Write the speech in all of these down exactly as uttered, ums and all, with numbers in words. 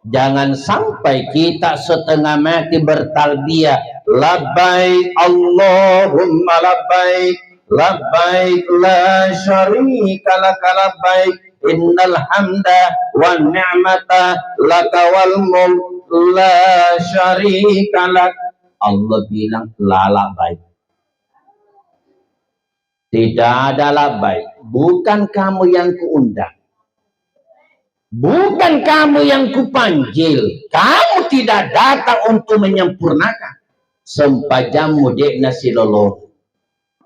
Jangan sampai kita setengah mati bertalbiyah, "Labbaik Allahumma labbaik, labbaik la syarika laka labbaik, innal hamda wan ni'mata laka wal mulk la syarika lak." Allah bilang, "La labbaik." Tidak ada labbaik. Bukan kamu yang kuundang. Bukan kamu yang kupanggil. Kamu tidak datang untuk menyempurnakan. Sempajammu de'na silolo.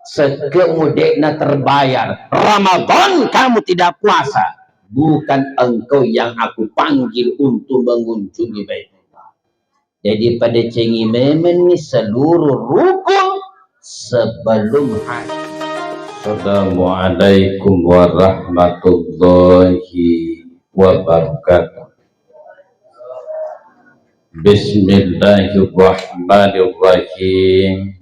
Sekemu de'na terbayar. Ramadan kamu tidak puasa. Bukan engkau yang aku panggil untuk mengunjungi Baitullah. Jadi, padecengi memenni seluruh rukun sebelum haji. Assalamualaikum warahmatullahi wabarakatuh. Bismillahirrahmanirrahim.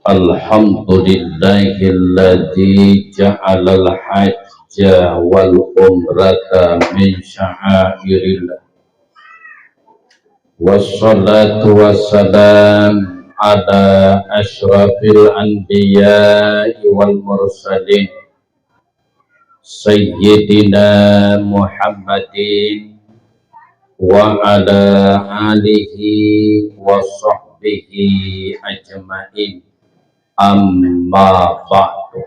Alhamdulillahilladzi ja'alal hajja wal umrata min sya'airillah. Wassalatu wassalam ala asyrafil anbiya'i wal mursalin, Sayyidina Muhammadin wa ala alihi wa sahbihi ajma'in. Amma ba'du.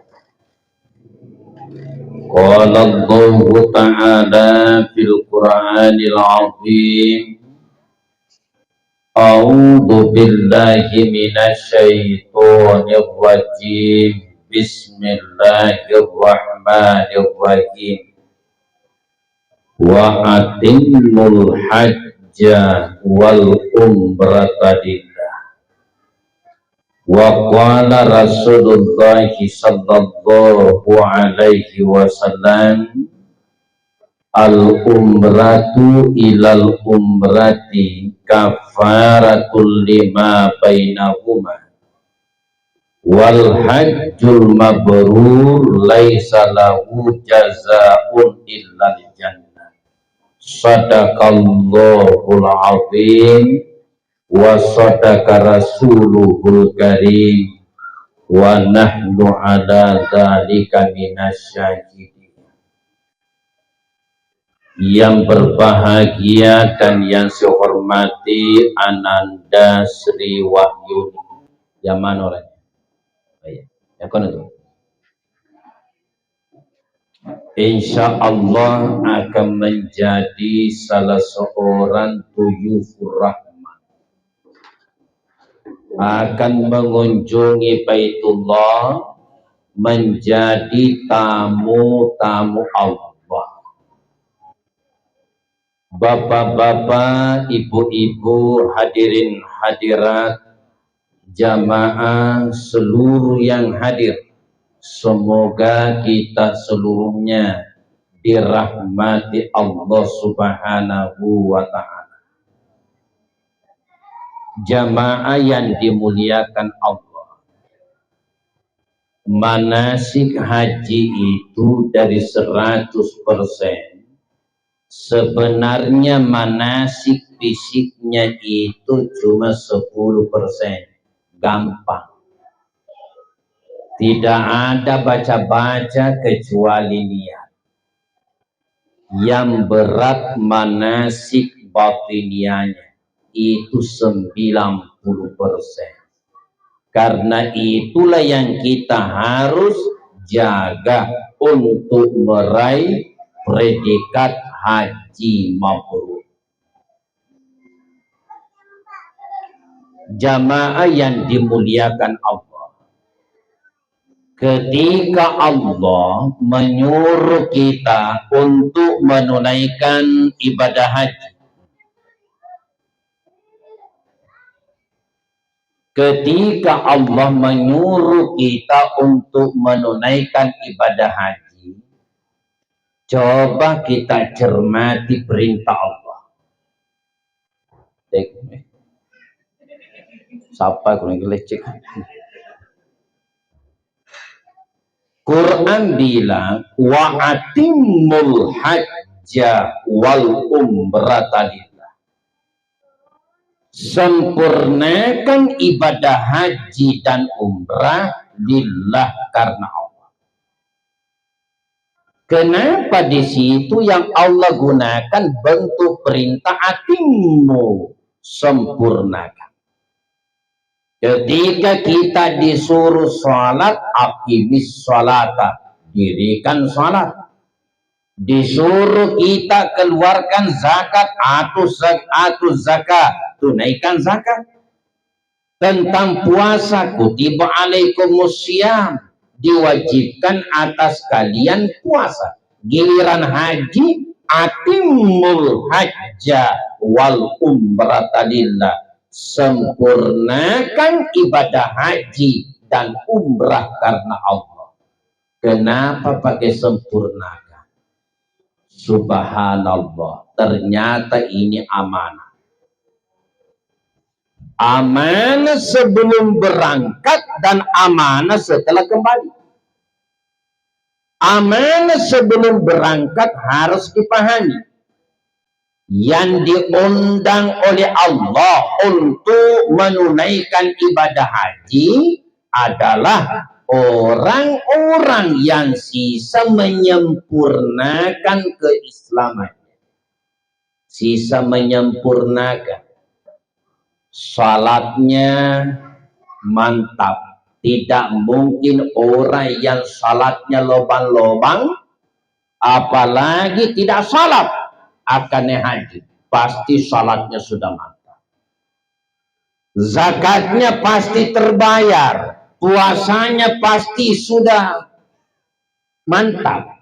Qala Allahu ta'ala fil Qur'anil azim, A'udzu billahi minasy syaithanir rajim. Bismillahirrahmanirrahim. Wa atimmul hajja wal umrata lillah. Wa qala Rasulullah sallallahu alaihi wasallam, "Al umratu ilal umrati kafaratul lima bainahuma. Wal hajjul mabrur laisa lahu jazaun illal jannah." Sadaqallahul azim wa sadaqa rasuluhul karim wa nahnu ala dzalika minasy syahidin. Yang berbahagia dan yang saya hormati Ananda Sri Wahyuni. Yang mana orangnya? Oh, iya. Yang kono tuh. Insya Allah akan menjadi salah seorang tuyufur rahman. Akan mengunjungi Baitullah, menjadi tamu-tamu Allah. Bapak-bapak, ibu-ibu, hadirin hadirat, jamaah seluruh yang hadir, semoga kita seluruhnya dirahmati Allah Subhanahu wa Ta'ala. Jamaah yang dimuliakan Allah, manasik haji itu dari seratus persen, sebenarnya manasik fisiknya itu cuma sepuluh persen. Gampang. Tidak ada baca-baca kecuali niat. Yang berat manasik batiniahnya itu sembilan puluh persen. Karena itulah yang kita harus jaga untuk meraih predikat haji mabrur. Jamaah yang dimuliakan Allah, ketika Allah menyuruh kita untuk menunaikan ibadah haji, ketika Allah menyuruh kita untuk menunaikan ibadah haji, coba kita cermati perintah Allah. Sapa kurang lecek? Quran bilang, "Wa atimmul hajj hajja wal umrata lillah. Sempurnakan ibadah haji dan umrah lillah, karena Allah. Kenapa di situ yang Allah gunakan bentuk perintah atimmu, sempurnakan? Ketika kita disuruh salat, aqimis salata, dirikan salat. Disuruh kita keluarkan zakat, atus zak-, atus zakat, tunaikan zakat. Tentang puasa, kutiba alaikumus siyam, diwajibkan atas kalian puasa. Giliran haji, atimmul hajja wal umrata lillah, sempurnakan ibadah haji dan umrah karena Allah. Kenapa pakai sempurnakan? Subhanallah, ternyata ini amanah. Amanah sebelum berangkat dan amanah setelah kembali. Amanah sebelum berangkat harus dipahami. Yang diundang oleh Allah untuk menunaikan ibadah haji adalah orang-orang yang sisa menyempurnakan keislamannya. Sisa menyempurnakan. Salatnya mantap. Tidak mungkin orang yang salatnya lobang-lobang, apalagi tidak salat, akan haji. Pasti salatnya sudah mantap. Zakatnya pasti terbayar. Puasanya pasti sudah mantap.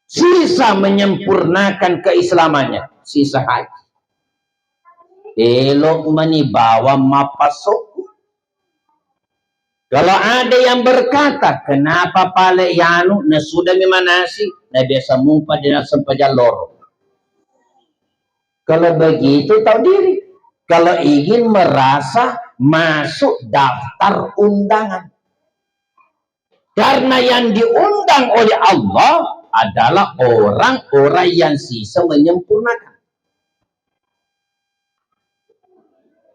Sisa menyempurnakan keislamannya, sisa haji. Elok mani bawang mappasokku. Kalau ada yang berkata, "Kenapa pale yanu, na sudah mi manasi, na biasa mumpa di sempajang loro." Kalau begitu, tahu diri. Kalau ingin merasa masuk daftar undangan. Karena yang diundang oleh Allah adalah orang-orang yang sisa menyempurnakan.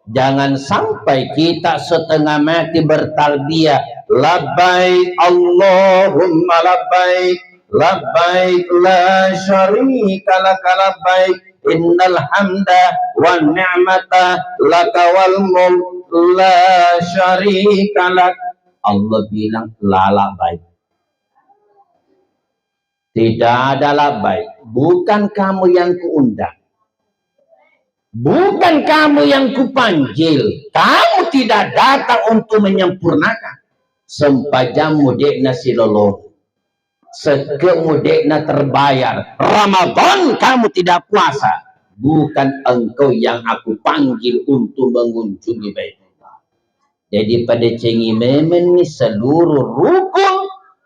Jangan sampai kita setengah mati bertalbiyah, "Labbaik Allahumma labbaik, labbaik la syarika laka labbaik, innal hamda wan ni'mata laka wal mulk, la syarika lak." Allah bilang, "La labbaik." Tidak ada labbaik. Bukan kamu yang kuundang. Bukan kamu yang kupanggil. Kamu tidak datang untuk menyempurnakan. Sempajammu de'na silolo. Sekemu de'na terbayar. Ramadan kamu tidak puasa. Bukan engkau yang aku panggil untuk mengunjungi Baitullah. Jadi, padecengi memenni seluruh rukun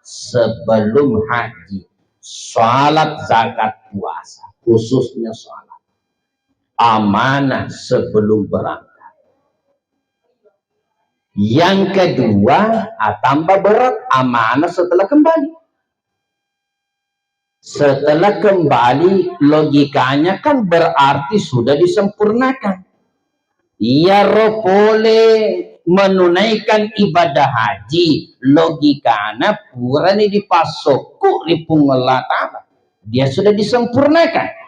sebelum haji. Salat, zakat, puasa, khususnya salat. Amanah sebelum berangkat. Yang kedua, ah, tambah berat, amanah setelah kembali. Setelah kembali, logikanya kan berarti sudah disempurnakan. Iyaro pole menunaikan ibadah haji, logikana purani dipassokku ri Puang Allah Ta'ala. Dia sudah disempurnakan.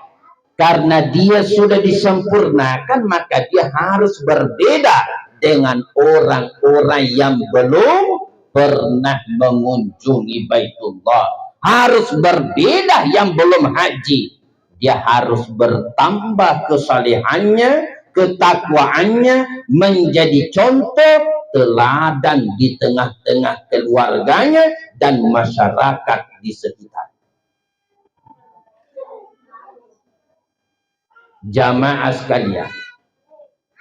Karena dia sudah disempurnakan, maka dia harus berbeda dengan orang-orang yang belum pernah mengunjungi Baitullah. Harus berbeda yang belum haji. Dia harus bertambah kesalehannya, ketakwaannya, menjadi contoh teladan di tengah-tengah keluarganya dan masyarakat di sekitar. Jamaah sekalian,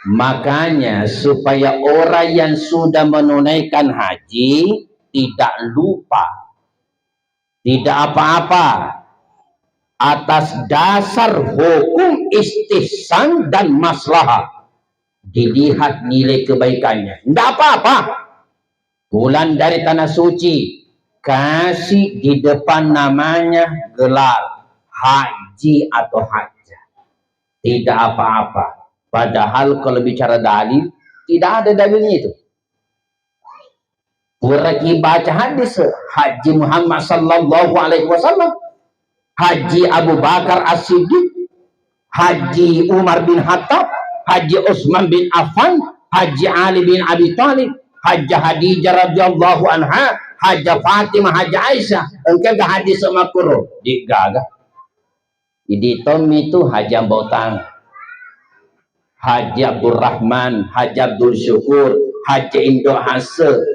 makanya supaya orang yang sudah menunaikan haji tidak lupa, tidak apa-apa, atas dasar hukum istihsan dan maslahah, dilihat nilai kebaikannya. Nggak apa-apa. Pulang dari Tanah Suci, kasih di depan namanya gelar haji. haji atau hajjah. Tidak apa-apa. Padahal kalau bicara dalil, tidak ada dalilnya itu. Puraki baca hadis, Haji Muhammad sallallahu alaihi wasallam, Haji Abu Bakar As-Siddiq, Haji Umar bin Khattab, Haji Utsman bin Affan, Haji Ali bin Abi Thalib, Hajjah Khadijah radhiyallahu anha, Hajjah Fatimah, Hajjah Aisyah. Engka ga hadis makkuro? De'gaga. Idi tommi tu Haji Ambautang, Haji Abdurrahman, Haji Abdul Syukur, Haji Indo Hase.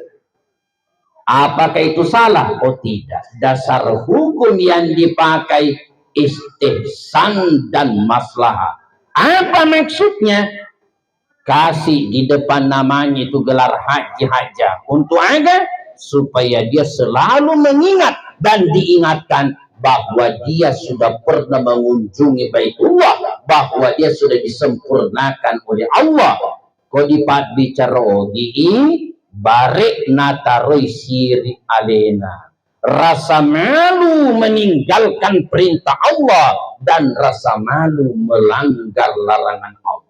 Apakah itu salah? Oh, tidak. Dasar hukum yang dipakai istihsan dan maslahah. Apa maksudnya? Kasih di depan namanya itu gelar haji hajjah. Untuk aga? Supaya dia selalu mengingat dan diingatkan bahwa dia sudah pernah mengunjungi Baitullah, bahwa dia sudah disempurnakan oleh Allah. Ko dipabbicara ogi i, bare nataroi siri alena. Rasa malu meninggalkan perintah Allah dan rasa malu melanggar larangan Allah.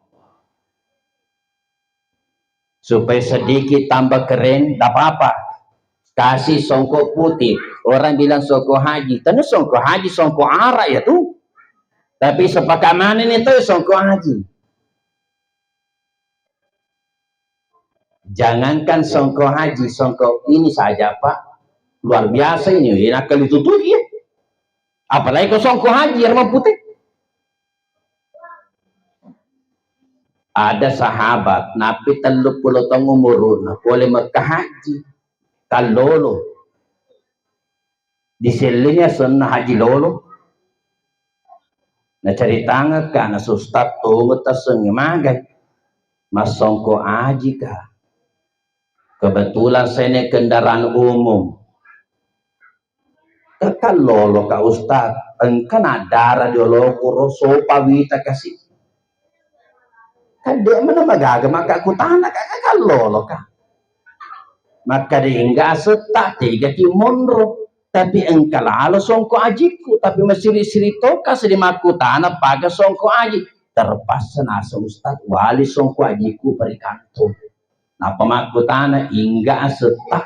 Supaya sedikit tambah keren, tidak apa-apa. Kasih songkok putih. Orang bilang songkok haji. Tentu songkok haji, songkok arak ya tuh. Tapi sepakat mana nih tuh songkok haji? Jangankan songkok haji, songkok ini saja, Pak. Luar biasa ini, enak kali tutup ya. Apalagi kau songkok haji, yang putih. Ada sahabat, napi tellu puluh tahun umurna, boleh Mekah haji. Kallolo. Disellengi asenna Haji Lolo. Nacaritangekka na Ustaz, tongeng tasengnge magai. Massongko ajika. Kebetulan saya naik kendaraan umum. Kakallolo ka Ustaz, engka naddara di oloku ro, sopa wita kasi. Kan de' mana magaga maka kutana ka, kakallolo ka. Maka de' engga asetta tega ki monro. Tapi engka lalo songko ajikku, tapi masiri-siri toka seddi makkutana paga songko aji. Terpaksa naseng Ustaz, wali songko ajikku ri kantor. Napa makkutana, ingga asetta?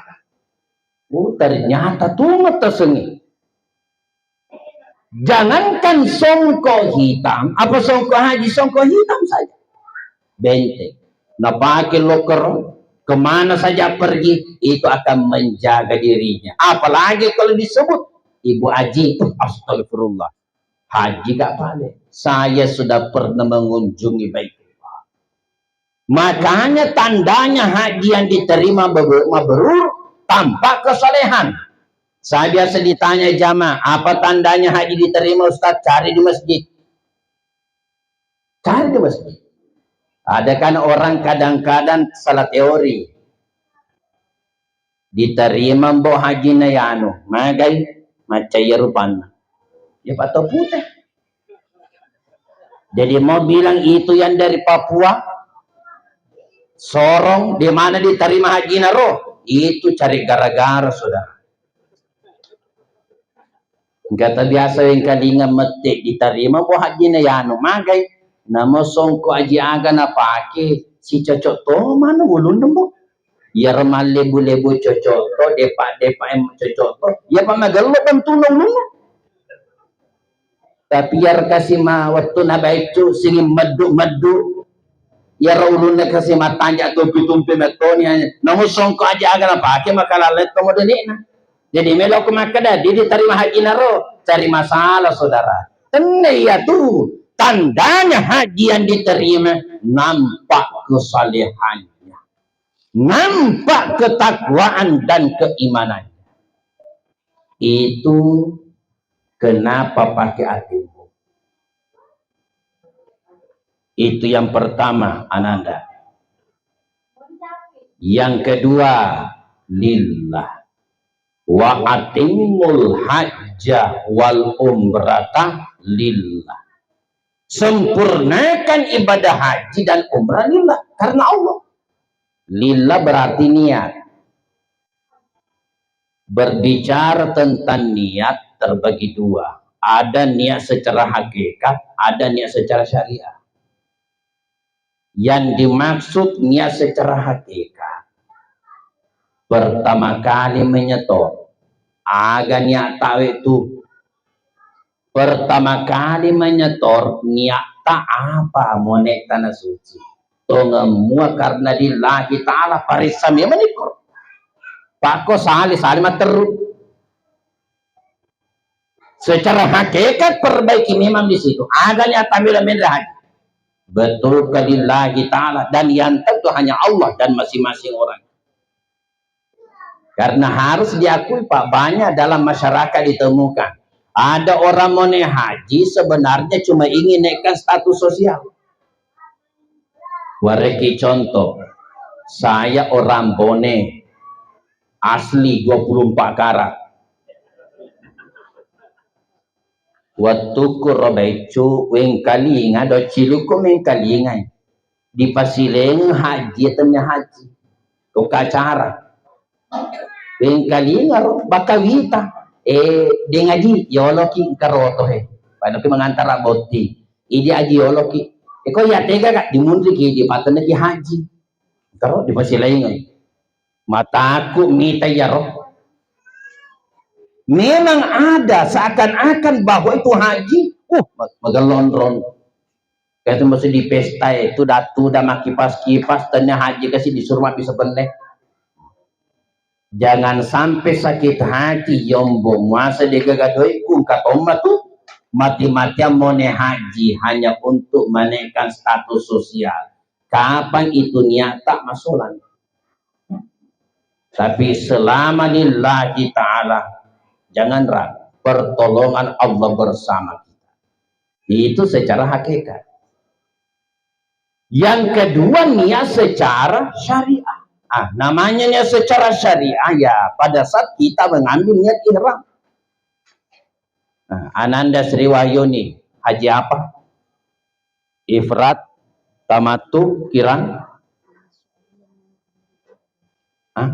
Oh, ternyata tunggu tasengi. Jangankan songko hitam, apa songko haji, songko hitam saja. Benteng. Napake loker, kemana saja pergi, itu akan menjaga dirinya. Apalagi kalau disebut Ibu Aji, astagfirullah. Haji gak pale. Saya sudah pernah mengunjungi Baitullah. Makanya tandanya haji yang diterima be-, mabrur tampak kesolehan. Saya biasa ditanya jamaah, "Apa tandanya haji diterima, Ustaz?" Cari di masjid. Cari di masjid. Ada kan orang kadang-kadang salah teori. Diterima mbok hajina yanu, magai, macca iya rupanna. Ya, patau pute. Jadi mau bilang itu yang dari Papua, Sorong, di mana diterima hajina ro? Itu cari gara-gara, saudara. Engka tabiasa wengkalinga mette diterima bo hajina yanu, magai. Namo songko aji aga napake, si cocok to mana ulunna bo. Iyaro mallebu-lebu cocok to, depa-depa em cocok to. Iya pa magello bentukna ulunna. Tapi iyaro kasi ma wettu na baiccu singi meddu-meddu. Iyaro ulunna kasi matanja tumpi-tumpi mettoni. Namo songko aji aga napake makalalle to modene'na. Jadi, melo ko makkeda, de diterima hajina ro, cari masalah, saudara. Tenne iyatu tandanya haji yang diterima, nampak kesalehannya, nampak ketakwaan dan keimanannya. Itu kenapa pakai hatimu. Itu yang pertama, Ananda. Yang kedua, lillah. Wa atimmul hajja wal umrata lillah. Sempurnakan ibadah haji dan umrah lillah, karena Allah. Lillah berarti niat. Berbicara tentang niat terbagi dua. Ada niat secara hakikat, ada niat secara syariah. Yang dimaksud niat secara hakikat, pertama kali menyetor, aga niat tawe tu. Pertama kali menyetor, niatta apa mone tanah suci. Tongeng mua karena lillahi ta'ala, paressa memang ikko. Pakko sali, sali matteru. Secara hakikat perbaiki memang di situ. Aga niatta melo menre haji. Betul ke lillahi ta'ala, dan yang tentu hanya Allah dan masing-masing orang. Karena harus diakui, Pak, banyak dalam masyarakat ditemukan. Ada orang mau naik haji sebenarnya cuma ingin naikkan status sosial. Wareki contoh, saya orang Bone asli dua puluh empat karat. Wettukku ro Baiccu, wengkalinga, do cilukku mengkalingai. Dipasileng haji, tennia haji. Ko acara. Wengkalinga ro, bakawita. Eh, deng aji, yoloki engka roto he. Pada ki mengantara botti. Idi aji yoloki. Eko ya tega ka, dimunriki, dipatenneki haji. Engka ro, dipasilengai. Mataku mita iyaro. Memang ada seakan-akan bahwa itu haji, uh, ma-, magelonrong. Kayak itu masih di pesta itu, datu udah makipas-kipas, tanya haji kasih disuruh mati sebenarnya. Jangan sampai sakit hati, yombo muasa degaga doiku, engka tomma tu mati-matian mone haji hanya untuk menaikkan status sosial. Kapan itu niat tak masolan. Tapi selama lillahi ta'ala, jangan ragu, pertolongan Allah bersama kita. Itu secara hakikat. Yang kedua, niat secara syariah. Ah, namanya niat secara syariah ya pada saat kita mengambil niat ihram. Nah, Ananda Sri Wahyuni, haji apa? Ifrad, tamattu, kiran? Hah?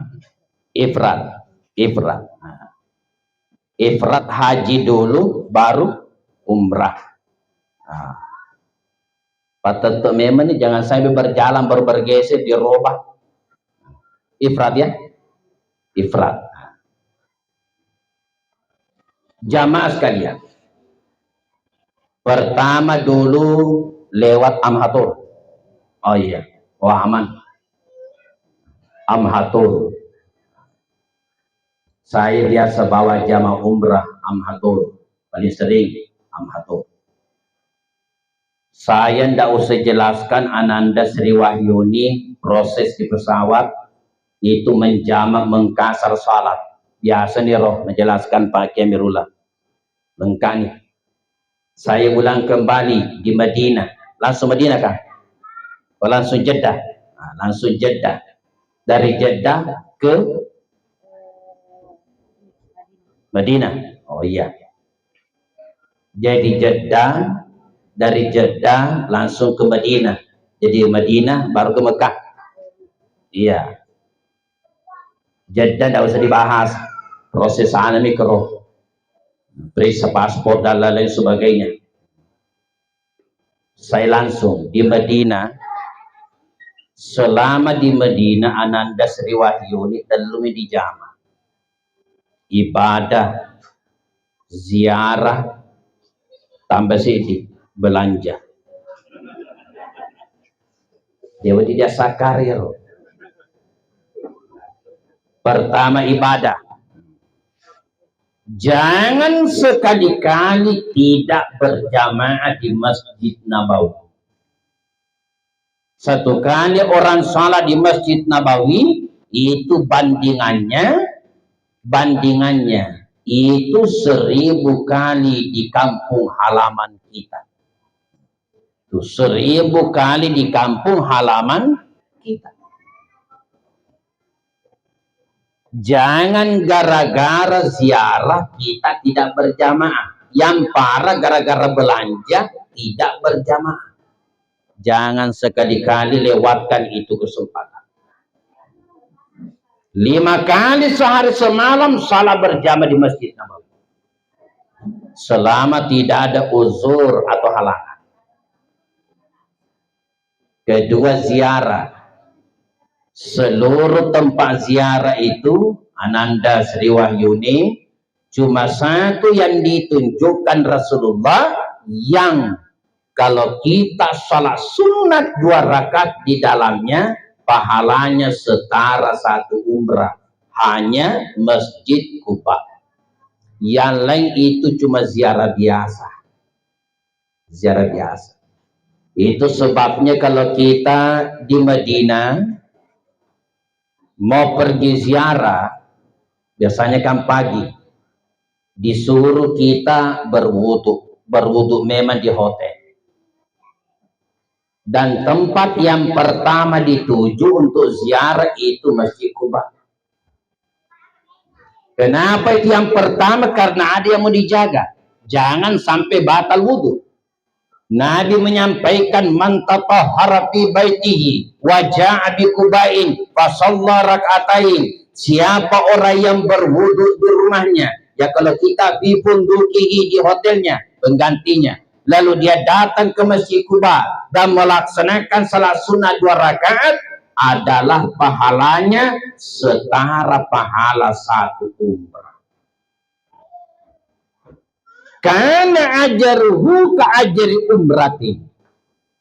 Ifrad, ifrad. Nah. Ifrad haji dulu, baru umrah. Nah. Patetto memang nih, jangan sampai berjalan baru bergeser, dirubah. Ifrad ya? Ifrad. Jamaah sekalian, pertama dulu lewat Amhatur. Oh iya, wah aman. Amhatur. Saya biasa bawa jamaah umrah Amhatur. Paling sering Amhatur. Saya ndak usah jelaskan Ananda Sri Wahyuni proses di pesawat itu menjamak mengkasar salat. Biasa nih roh menjelaskan Pak Kiai Amirullah. Lengkap nih. Saya ulang kembali di Madinah. Langsung Madinah kah? Oh, langsung Jeddah. Nah, langsung Jeddah. Dari Jeddah ke Madinah. Oh iya. Jadi Jeddah, dari Jeddah langsung ke Madinah. Jadi Madinah baru ke Mekah. Iya. Jeddah ndak usah dibahas. Proses sana mikro. Periksa paspor dan lain-lain sebagainya. Saya langsung di Madinah. Selama di Madinah, Ananda Sri Wahyuni tellumi dijama. Ibadah, ziarah, tambah sedih, belanja. Dewa tidak sakar ya, Ro. Pertama ibadah. Jangan sekali-kali tidak berjamaah di Masjid Nabawi. Satu kali orang salat di Masjid Nabawi, itu bandingannya, bandingannya itu seribu kali di kampung halaman kita. Itu seribu kali di kampung halaman kita. Jangan gara-gara ziarah kita tidak berjamaah. Yang parah gara-gara belanja tidak berjamaah. Jangan sekali-kali lewatkan itu kesempatan. Lima kali sehari semalam salat berjamaah di Masjid Nabawi. Selama tidak ada uzur atau halangan. Kedua, ziarah. Seluruh tempat ziarah itu, Ananda Sri Wahyuni, cuma satu yang ditunjukkan Rasulullah, yang kalau kita salat sunat dua rakaat di dalamnya, pahalanya setara satu umrah. Hanya Masjid Kuba. Yang lain itu cuma ziarah biasa. Ziarah biasa. Itu sebabnya kalau kita di Madinah mau pergi ziarah, biasanya kan pagi, disuruh kita berwudu. Berwudu memang di hotel. Dan tempat yang pertama dituju untuk ziarah itu Masjid Kuba. Kenapa itu yang pertama? Karena ada yang mau dijaga. Jangan sampai batal wudu. Nabi menyampaikan, "Man tatahhara fi baitihi wa ja'a bi Qubain fa shalla rak'atain." Siapa orang yang berwudu di rumahnya, ya, kalau kita fi funduqihi, di hotelnya, penggantinya, lalu dia datang ke Masjid Kuba dan melaksanakan salat sunnah dua rakaat, adalah pahalanya setara pahala satu umrah. Kana ajruhu ka ajri umratin.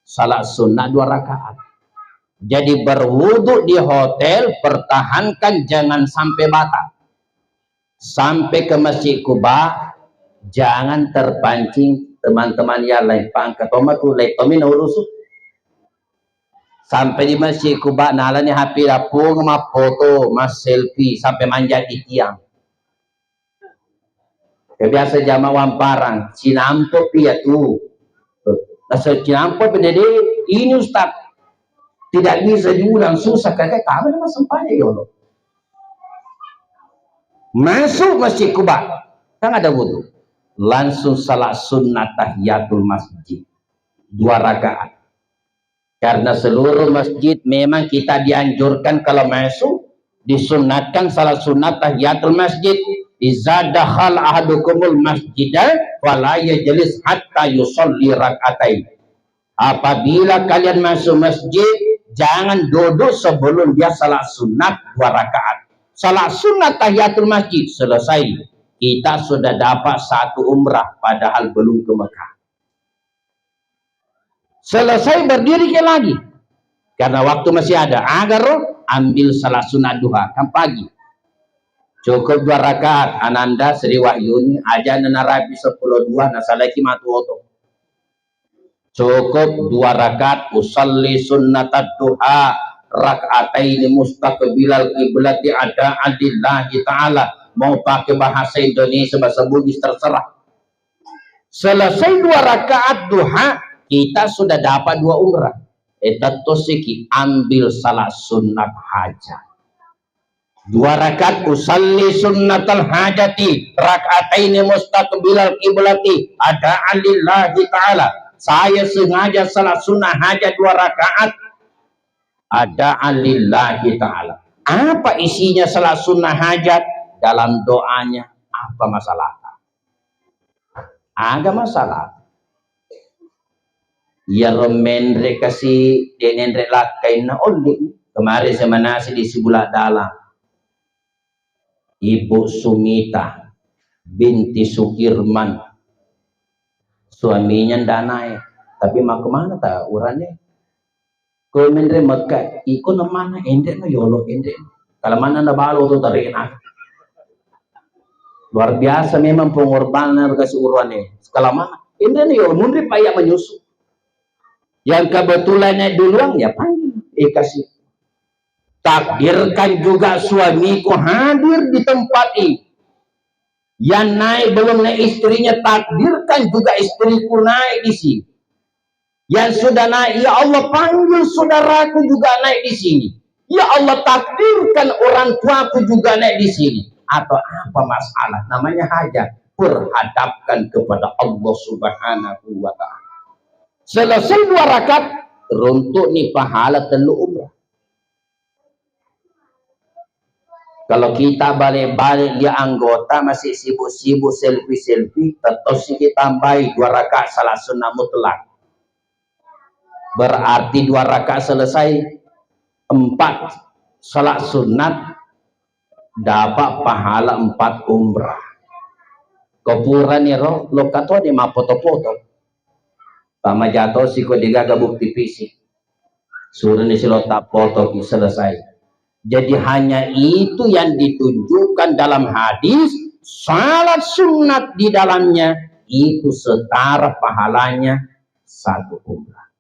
Salat sunnah dua rakaat. Jadi, berwudu di hotel, pertahankan, jangan sampai batal. Sampai ke Masjid Kuba, jangan terpancing, teman-teman, ya, lain pangkat, toma tu, lain tomi na urusu. Sampai di Masjid Kuba, nalani H P, lapung, mappoto, ma selfie, sampai manjat di tiang. Ya, biasa jamaah wamparang, sinampe pi ya tu. Nasa sinampe pi, dede, ini Ustaz, tidak bisa diulang, susah, kakek, tahu nama sempanya, ya Allah. Masuk Masjid Kuba, kan ada wudu. Langsung salat sunnah tahiyatul masjid. Dua rakaat. Karena seluruh masjid memang kita dianjurkan kalau masuk, disunatkan salat sunat tahiyatul masjid. "Iza dakhala ahadukumul masjida fala yajlis hatta yusalli rak'atain." Apabila kalian masuk masjid, jangan duduk sebelum dia salat sunat dua rakaat. Salat sunat tahiyatul masjid selesai, kita sudah dapat satu umrah padahal belum ke Mekah. Selesai, berdiri ke lagi. Karena waktu masih ada. Agaro, ambil salat sunat duha, kan pagi. Cukup dua rakaat, Ananda Sri Wahyuni, aja narapi sepuluh dua, nasalaki matu oto. Cukup dua rakaat, usalli sunnatad duha, rak'ataini mustaqbilal qiblati adaan lillahi ta'ala. Mau pakai bahasa Indonesia, bahasa Bugis, terserah. Selesai dua rakaat duha, kita sudah dapat dua umrah. Eh, tettu siki ambil salat sunat hajat. Dua rakaat, usalli sunnatal hajati rak'ataini mustaqbilal qiblati adaan lillahi ta'ala. Saya sengaja salat sunnah hajat dua rakaat adaan lillahi ta'ala. Apa isinya salat sunnah hajat? Dalam doanya, apa masalah? Aga masalah. Iyaro menre kasi de nenre lakkainna olli. Kemarin saya manasi di sebelah dalam. Ibu Sumita binti Sukirman. Suaminya ndak naik. Tapi mau kemana ta urane? Ko menre Mekka, iko namana enre no yolo enre. Kalau mana na balo tu tarena. Luar biasa memang pengorbanan harga si urane. Kalau mana? Enre no yolo, munri pa iya menyusu. Yang kebetulan naik duluan, ya panggil. Eh, kasih. Takdirkan juga suamiku hadir di tempat ini. Yang naik belum naik istrinya, takdirkan juga istriku naik di sini. Yang sudah naik, ya Allah, panggil saudaraku juga naik di sini. Ya Allah, takdirkan orang tuaku juga naik di sini. Atau apa masalah? Namanya hajat. Berhadapkan kepada Allah Subhanahu wa Ta'ala. Selesai dua rakaat, runtuk ni pahala telu umrah. Kalau kita balik-balik lihat anggota masih sibuk-sibuk selfie-selfie, tetap sih kita tambahi dua rakaat salat sunnah mutlak. Berarti dua rakaat selesai, empat salat sunat, dapat pahala empat umrah. Ko purani ro, lokatoni mappoto-poto. Pamajato siko degaga bukti fisik. Suruni silo tappoto ki selesai. Jadi hanya itu yang ditunjukkan dalam hadis, salat sunat di dalamnya itu setara pahalanya satu umrah.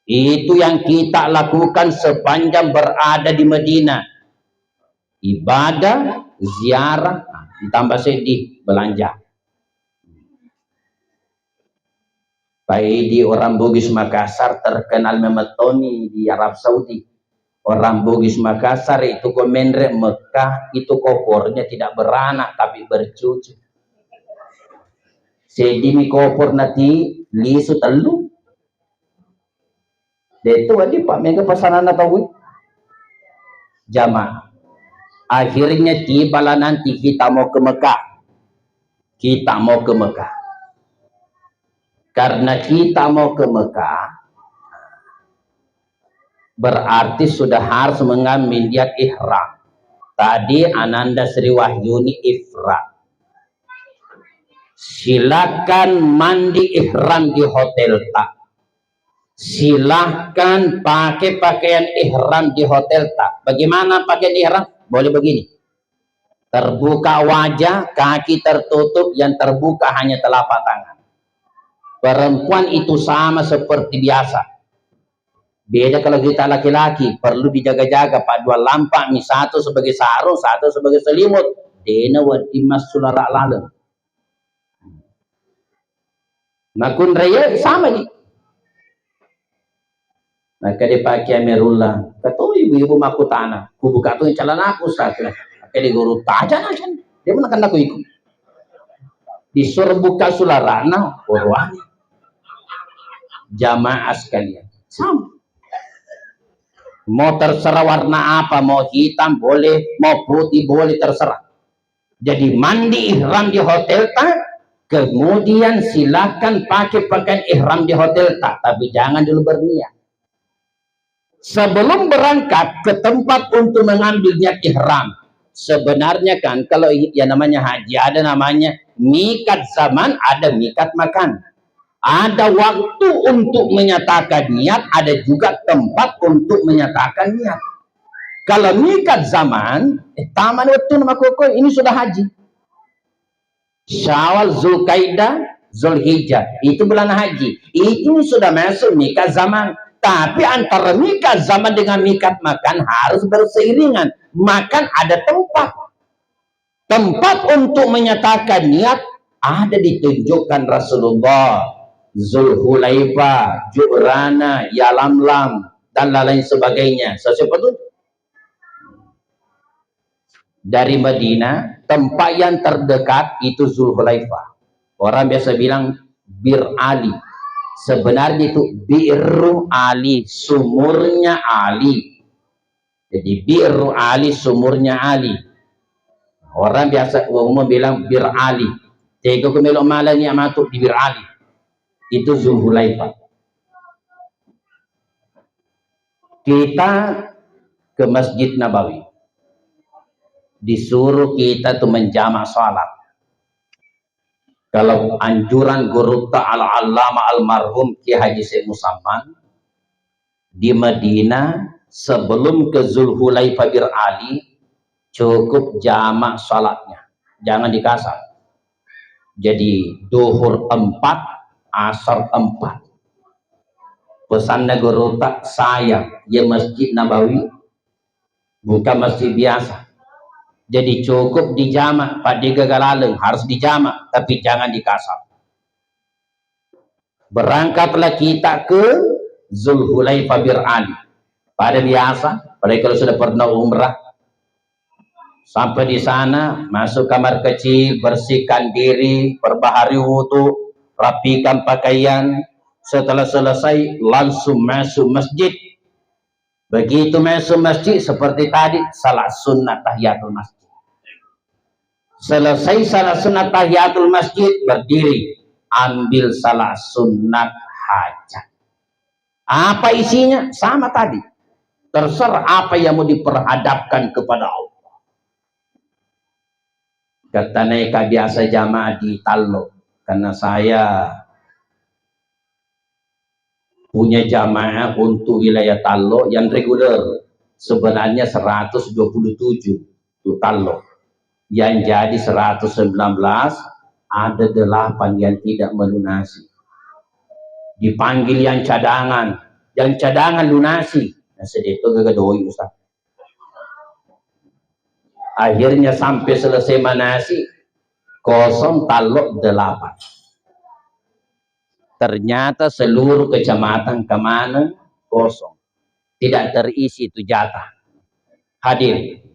Itu yang kita lakukan sepanjang berada di Madinah. Ibadah, ziarah, nah, ditambah seddi belanja. Pak Edi, orang Bugis Makassar terkenal memettoni di Arab Saudi. Orang Bugis Makassar itu ko menre Mekah itu kopornya tidak beranak tapi bercucu. Seddi mi kopor nati lisu tellu. Detu wadi Pak mega pasanana tau. Jamaah. Akhirnya tibalah nanti kita mau ke Mekah. Kita mau ke Mekah. Karena kita mau ke Mekah, berarti sudah harus mengambil niat ihram. Tadi Ananda Sri Wahyuni ifrad. Silakan mandi ihram di hotel tak. Silahkan pakai pakaian ihram di hotel tak. Bagaimana pakaian ihram? Boleh begini. Terbuka wajah, kaki tertutup, yang terbuka hanya telapak tangan. Perempuan itu sama seperti biasa. Beda kalau kita laki-laki, perlu dijaga-jaga, Pak, dua lampak mi, satu sebagai sarung, satu sebagai selimut. Dena wedding massulara laleng. Nakunraya sama ni. Nakkeda Pak Kiai Amirullah, "Kato ibu-ibu makkutana, kubuka tu calanaku, Ustaz." Nakkeda guru, "Taja nasen, dia mana kena ku iku." Disuruh buka sularana, koruani. Jamaah sekalian, sama. Mau terserah warna apa, mau hitam boleh, mau putih boleh, terserah. Jadi mandi ihram di hotel ta, kemudian silakan pakai pakaian ihram di hotel ta, tapi jangan dulu berniat. Sebelum berangkat ke tempat untuk mengambil niat ihram, sebenarnya kan kalau i-, yang namanya haji ada namanya mikat zaman, ada mikat makan. Ada waktu untuk menyatakan niat, ada juga tempat untuk menyatakan niat. Kalau mikat zaman, eh, taman waktu nama koko, ini sudah haji. Syawal, Zulkaidah, Zulhijjah, itu bulan haji. Ini sudah masuk mikat zaman. Tapi antara mikat zaman dengan mikat makan harus berseiringan. Makan ada tempat. Tempat untuk menyatakan niat ada ditunjukkan Rasulullah. Zulhulaifah, Ju'rana, Yalamlam, dan lain sebagainya. Seperti itu. Dari Madinah, tempat yang terdekat itu Zulhulaifah. Orang biasa bilang Bir Ali. Sebenarnya itu Bi'ru Ali, sumurnya Ali. Jadi Bi'ru Ali, sumurnya Ali. Orang biasa umum bilang Bir Ali. Tega ku melo malai niat matu di Bir Ali. Itu Zulhulaifah. Kita ke Masjid Nabawi. Disuruh kita tuh menjamak salat. Kalau anjuran gurutta Al-Allamah almarhum Kiai Haji Syekh Musamman, di Madinah sebelum ke Zulhulaifah Bir Ali, cukup jamak salatnya. Jangan dikasar. Jadi duhur empat, asar empat. Pesanna gurutta, sayang, ya Masjid Nabawi bukan masjid biasa. Jadi cukup dijamak, pada gaga laleng harus dijamak, tapi jangan dikasar. Berangkatlah kita ke Zulhulaifah Bir Ali. Pada biasa, pada kalau sudah pernah umrah, sampai di sana, masuk kamar kecil, bersihkan diri, perbaharui wudhu, rapikan pakaian. Setelah selesai, langsung masuk masjid. Begitu masuk masjid seperti tadi, salat sunnah tahiyatul masjid. Selesai salat sunnah tahiyatul masjid, berdiri, ambil salat sunnah hajat. Apa isinya? Sama tadi. Terserah apa yang mau diperhadapkan kepada Allah. Katanaika biasa jamaah di Tallo, karena saya punya jamaah untuk wilayah Tallo yang reguler, sebenarnya seratus dua puluh tujuh itu Tallo, yang jadi seratus sembilan belas, ada delapan yang tidak melunasi. Dipanggil yang cadangan, yang cadangan lunasi. Nah, sedih itu gagal doi, Ustaz. Akhirnya sampai selesai manasi, kosong Tallo delapan. Ternyata seluruh kecamatan Kamaneng kosong. Tidak terisi itu jatah. Hadir.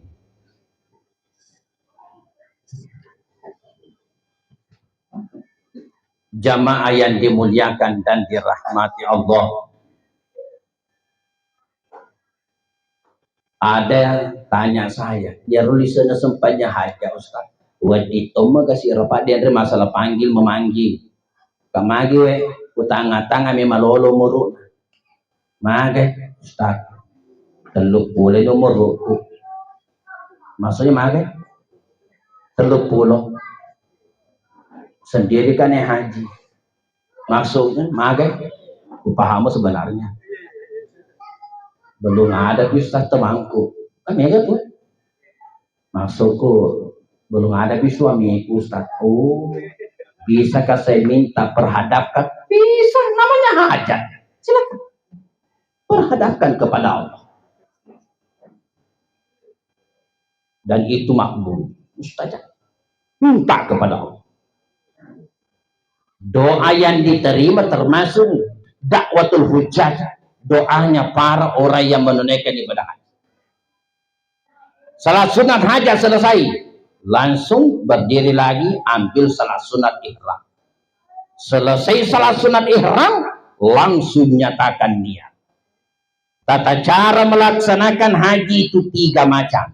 Jamaah yang dimuliakan dan dirahmati Allah. Ada tanya saya, "Ya, ruli sana sempatnya hajat, Ustaz." Waddi tomma kasi rapat dia masalah panggil memanggil. Kamagi we, kutanga-tanga me malolo muru. Magai, Ustaz. Tellu pule nomor ruku. Maksudnya magai? Tellu pulo. Sendiri kan yang haji. Maksudnya, magai? Kupaham sebenarnya. Belum ada, Ustaz, temanku. Kan mega tuh. Maksudku, belum ada, Bi, suamiku, Ustaz. Oh, bisakah saya minta perhadapkan? Bisa, namanya hajat. Silakan. Perhadapkan kepada Allah. Dan itu makbul, mustajab. Minta kepada Allah. Doa yang diterima termasuk dakwatul hujjah, doanya para orang yang menunaikan ibadah haji. Salat sunat hajat selesai, langsung berdiri lagi, ambil salat sunat ihram. Selesai salat sunat ihram, langsung nyatakan niat. Tata cara melaksanakan haji itu tiga macam.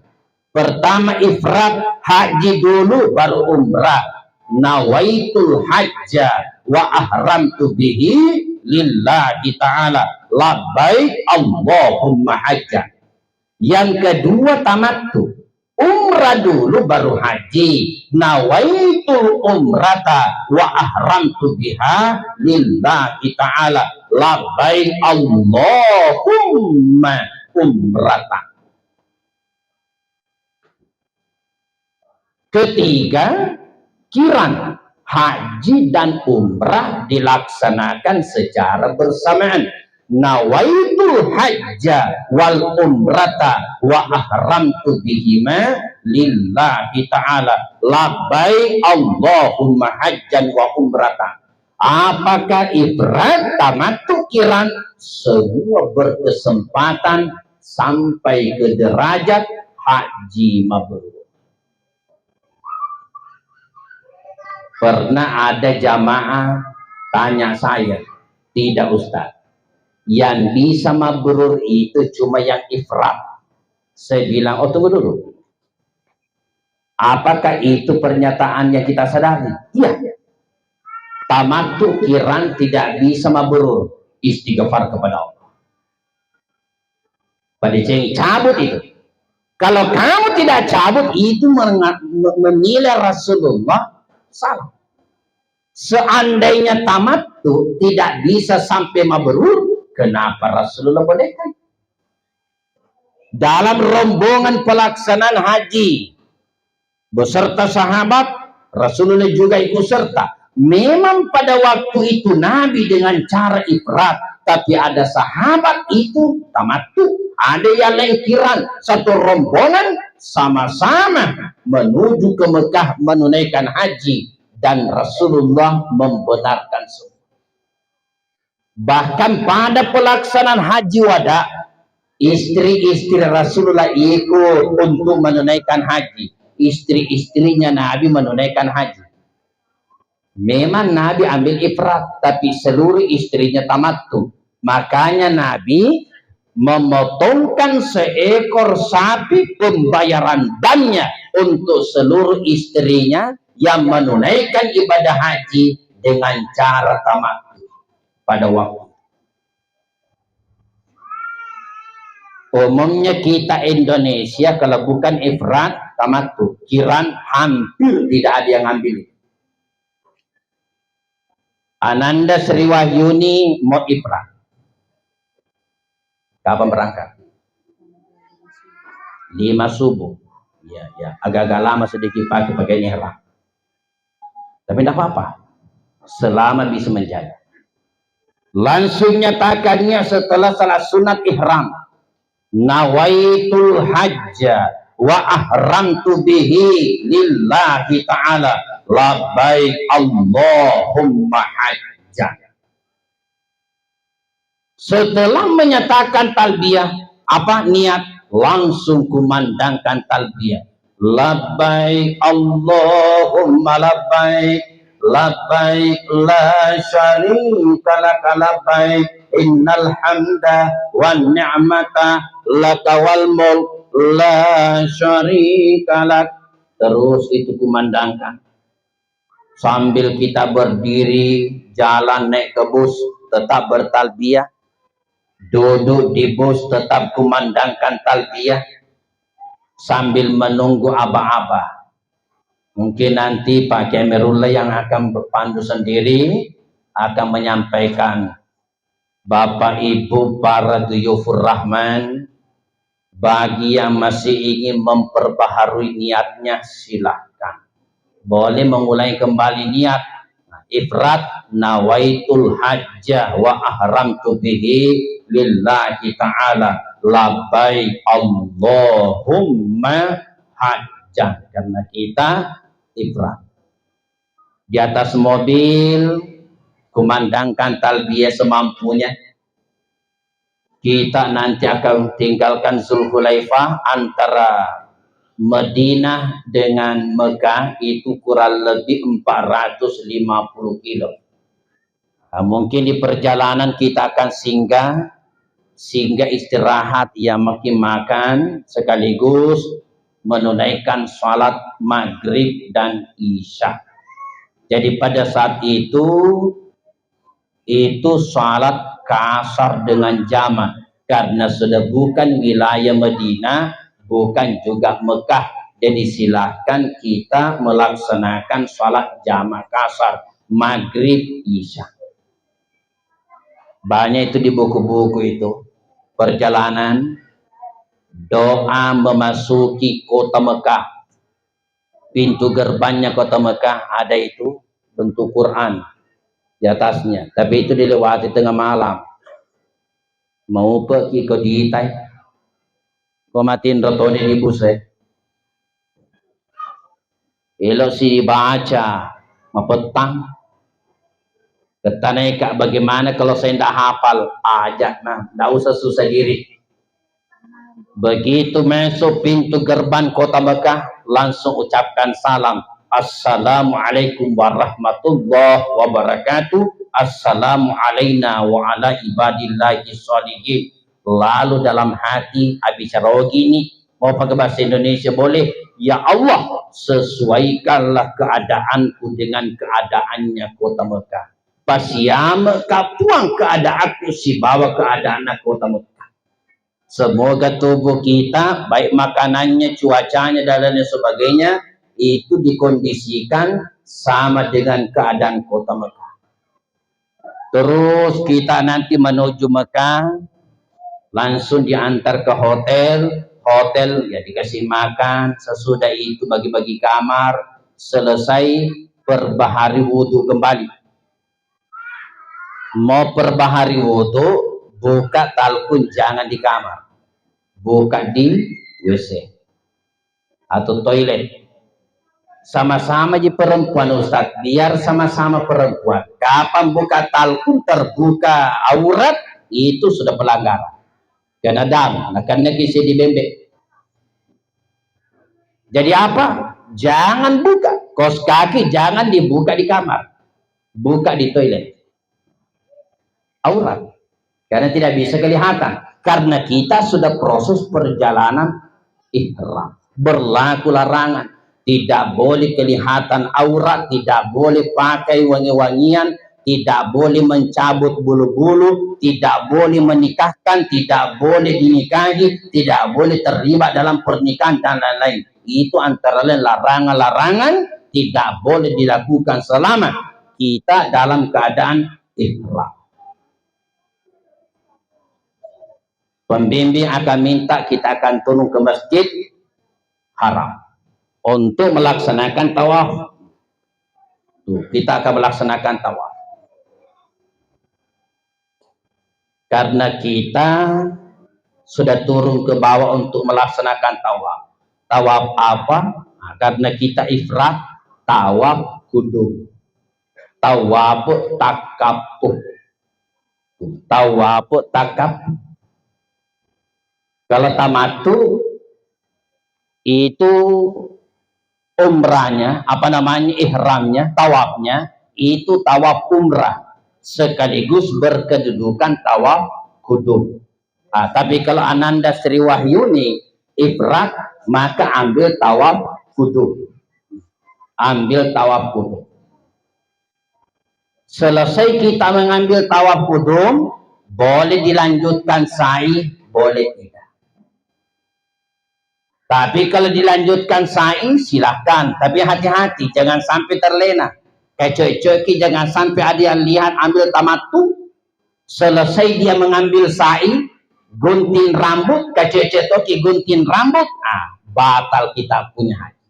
Pertama, ifrad, haji dulu, baru umrah. Nawaitul hajja wa ahramtu bihi lillahi ta'ala. Labbaik Allahumma hajja. Yang kedua, tamattu. Umrah dulu baru haji. Nawaitul umrata wa ahramtu biha lillahi ta'ala. Labbaik Allahumma umrata. Ketiga, kiran. Haji dan umrah dilaksanakan secara bersamaan. Nawaitul hajja wal umrata wa ahramtu bihima lillahi ta'ala. Labbaik Allahumma hajjan wa umrata. Apakah ifrad, tamattu, kiran? Semua berkesempatan sampai ke derajat haji mabrur. Pernah ada jamaah tanya saya, "Tidak, Ustaz. Yang bisa mabrur itu cuma yang ifrad." Saya bilang, "Oh, tunggu dulu. Apakah itu pernyataan yang kita sadari?" Iya. Tamattu, kiran tidak bisa mabrur. Istighfar kepada Allah. Pada ceng-, cabut itu. Kalau kamu tidak cabut, itu menga-, me-, menilai Rasulullah salah. Seandainya tamattu tidak bisa sampai mabrur, kenapa Rasulullah bolehkan? Dalam rombongan pelaksanaan haji beserta sahabat, Rasulullah juga ikut serta. Memang pada waktu itu Nabi dengan cara ifrad, tapi ada sahabat itu tamattu, ada yang lain kiran, satu rombongan sama-sama menuju ke Mekah menunaikan haji, dan Rasulullah membenarkan semua. Bahkan pada pelaksanaan haji wada, istri-istri Rasulullah ikut untuk menunaikan haji, istri-istrinya Nabi menunaikan haji. Memang Nabi ambil ifrad, tapi seluruh istrinya tamattu. Makanya Nabi memotongkan seekor sapi pembayaran dannya untuk seluruh istrinya yang menunaikan ibadah haji dengan cara tamattu pada waktu. Umumnya kita Indonesia kalau bukan ifrad, tamattu, kiran hampir tidak ada yang ambil. Ananda Sri Wahyuni mau ifrad. Kapan berangkat? Lima subuh. Ya, ya. Agak-agak lama sedikit pakai, pakai ihram. Tapi tidak apa-apa. Selama bisa menjaga. Langsung nyatakan niat setelah salat sunat ihram. Nawaitul hajja wa ahramtu bihi lillahi ta'ala. Labbaik Allahumma hajjan. Setelah menyatakan talbiyah, apa niat? Langsung kumandangkan talbiyah. Labbaik Allahumma labbaik, labbaik la syarika laka labbaik, innal hamda wan ni'mata laka wal mulk la syarika lak. Terus itu kumandangkan. Sambil kita berdiri, jalan, naik ke bus, tetap bertalbiyah. Duduk di bus, tetap kumandangkan talbiyah. Sambil menunggu aba-aba. Mungkin nanti Pak Kiai Amirullah yang akan berpandu sendiri, akan menyampaikan. Bapak Ibu para duyufur rahman, bagi yang masih ingin memperbaharui niatnya, silahkan. Boleh mengulangi kembali niat. Ifrad, nawaitul hajjah wa ahramtu bihi lillahi ta'ala. Labbaik Allahumma hajjan. Karena kita ifrad. Di atas mobil, kumandangkan talbiyah semampunya. Kita nanti akan tinggalkan Zulhulaifah, antara Madinah dengan Mekah itu kurang lebih empat ratus lima puluh kilo. Nah, mungkin di perjalanan kita akan singgah, singgah istirahat, ya, mungkin makan sekaligus menunaikan salat maghrib dan isya. Jadi pada saat itu, itu salat kasar dengan jamak, karena sudah bukan wilayah Madinah, bukan juga Mekah. Jadi silahkan kita melaksanakan salat jamak kasar, maghrib, isya. Banyak itu di buku-buku itu, perjalanan doa memasuki kota Mekah. Pintu gerbangnya kota Mekah ada itu bentuk Quran di atasnya, tapi itu dilewati tengah malam. Mau pergi ke ditai, kau matiin rotone di bus, eh. Elo si baca mapettang. Ketanai, Kak, bagaimana kalau saya ndak hafal? Aja, nah, ndak usah susah diri. Begitu masuk pintu gerbang kota Mekah, langsung ucapkan salam. Assalamualaikum warahmatullahi wabarakatuh. Assalamu alaina wa ala ibadillahi sholihin. Lalu dalam hati, "Abi carogi ni, mau pakai bahasa Indonesia boleh? Ya Allah, sesuaikanlah keadaanku dengan keadaannya kota Mekah. Pasiame ka Puang keadaanku sibawa keadaan kota Mekah." Semoga tubuh kita, baik makanannya, cuacanya, dan lain sebagainya, itu dikondisikan sama dengan keadaan kota Mekah. Terus kita nanti menuju Mekah, langsung diantar ke hotel. Hotel, ya, dikasih makan, sesudah itu bagi-bagi kamar, selesai, perbahari wudhu kembali. Mau perbahari wudhu, buka talkun, jangan di kamar, buka di W C atau toilet. Sama-sama ji perempuan, Ustaz, biar sama-sama perempuan. Kapan buka talkun, terbuka aurat, itu sudah pelanggaran. Kena dam, nakennaki seddi bembe. Jadi apa? Jangan buka. Kos kaki jangan dibuka di kamar. Buka di toilet. Aurat. Karena tidak bisa kelihatan. Karena kita sudah proses perjalanan ihram. Berlaku larangan. Tidak boleh kelihatan aurat, tidak boleh pakai wangi-wangian, tidak boleh mencabut bulu-bulu, tidak boleh menikahkan, tidak boleh dinikahi, tidak boleh terlibat dalam pernikahan, dan lain-lain. Itu antara lain larangan-larangan tidak boleh dilakukan selama kita dalam keadaan ihram. Pembimbing akan minta kita akan turun ke Masjid Haram untuk melaksanakan tawaf. Tuh, kita akan melaksanakan tawaf. Karena kita sudah turun ke bawah untuk melaksanakan tawaf. Tawaf apa? Nah, karena kita ifrad, tawaf kudum. Tawaf takappu. Tawaf takappu. Kalau tamattu itu umrahnya, apa namanya, ihramnya, tawafnya, itu tawaf umrah sekaligus berkedudukan tawaf kudum. Ah, tapi kalau Ananda Sri Wahyuni ifrad, maka ambil tawaf kudum. Ambil tawaf kudum. Selesai kita mengambil tawaf kudum, boleh dilanjutkan sa'i, boleh tidak. Tapi kalau dilanjutkan sa'i, silahkan. Tapi hati-hati, jangan sampai terlena. Kayak coy-coy ki, jangan sampai ada yang lihat ambil tamattu. Selesai dia mengambil sa'i, gunting rambut, kayak coy-coy toki gunting rambut, ah, batal kita punya haji.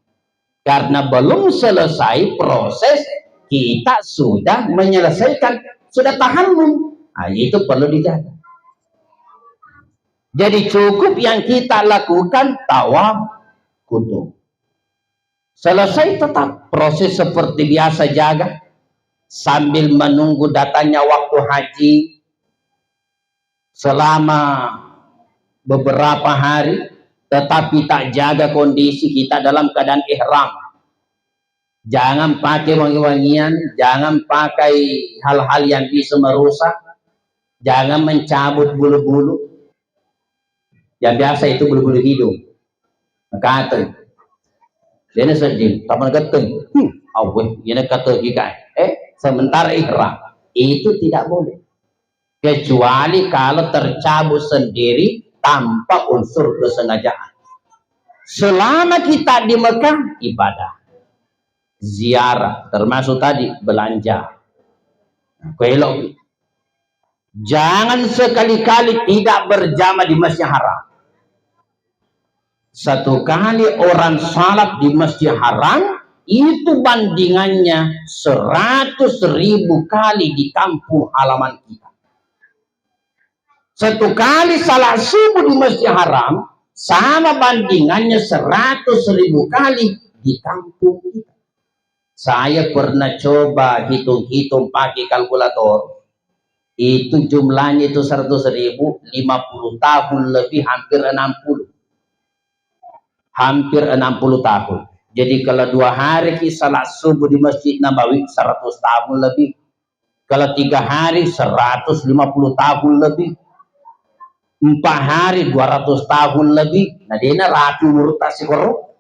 Karena belum selesai proses, kita sudah menyelesaikan, sudah tahallul. Nah, itu perlu dijaga. Jadi cukup yang kita lakukan tawaf kudum. Selesai, tetap proses seperti biasa, jaga sambil menunggu datangnya waktu haji selama beberapa hari, tetapi tak jaga kondisi kita dalam keadaan ihram. Jangan pakai wangi-wangian, jangan pakai hal-hal yang bisa merusak, jangan mencabut bulu-bulu. Yang biasa itu bulu-bulu hidung. Nakateng. Dena sedding, tapi nakateng. Hmm, awwe, iyana kateng kita. Eh, sementara ihram. Itu tidak boleh. Kecuali kalau tercabut sendiri tanpa unsur kesengajaan. Selama kita di Mekah, ibadah. Ziarah, termasuk tadi belanja. Nah, kuelo. Jangan sekali-kali tidak berjamaah di Masjid Haram. Satu kali orang salat di Masjid Haram, itu bandingannya seratus ribu kali di kampung halaman kita. Satu kali salat subuh di Masjid Haram, sama bandingannya seratus ribu kali di kampung kita. Saya pernah coba hitung-hitung pakai kalkulator. Itu jumlahnya itu seratus ribu, lima puluh tahun lebih, hampir enam puluh. Hampir enam puluh tahun. Jadi kalau dua hari ki salat subuh di Masjid Nabawi, seratus tahun lebih. Kalau tiga hari, seratus lima puluh tahun lebih. Empat hari, dua ratus tahun lebih. Nah, dena rapi menurut tasikoro.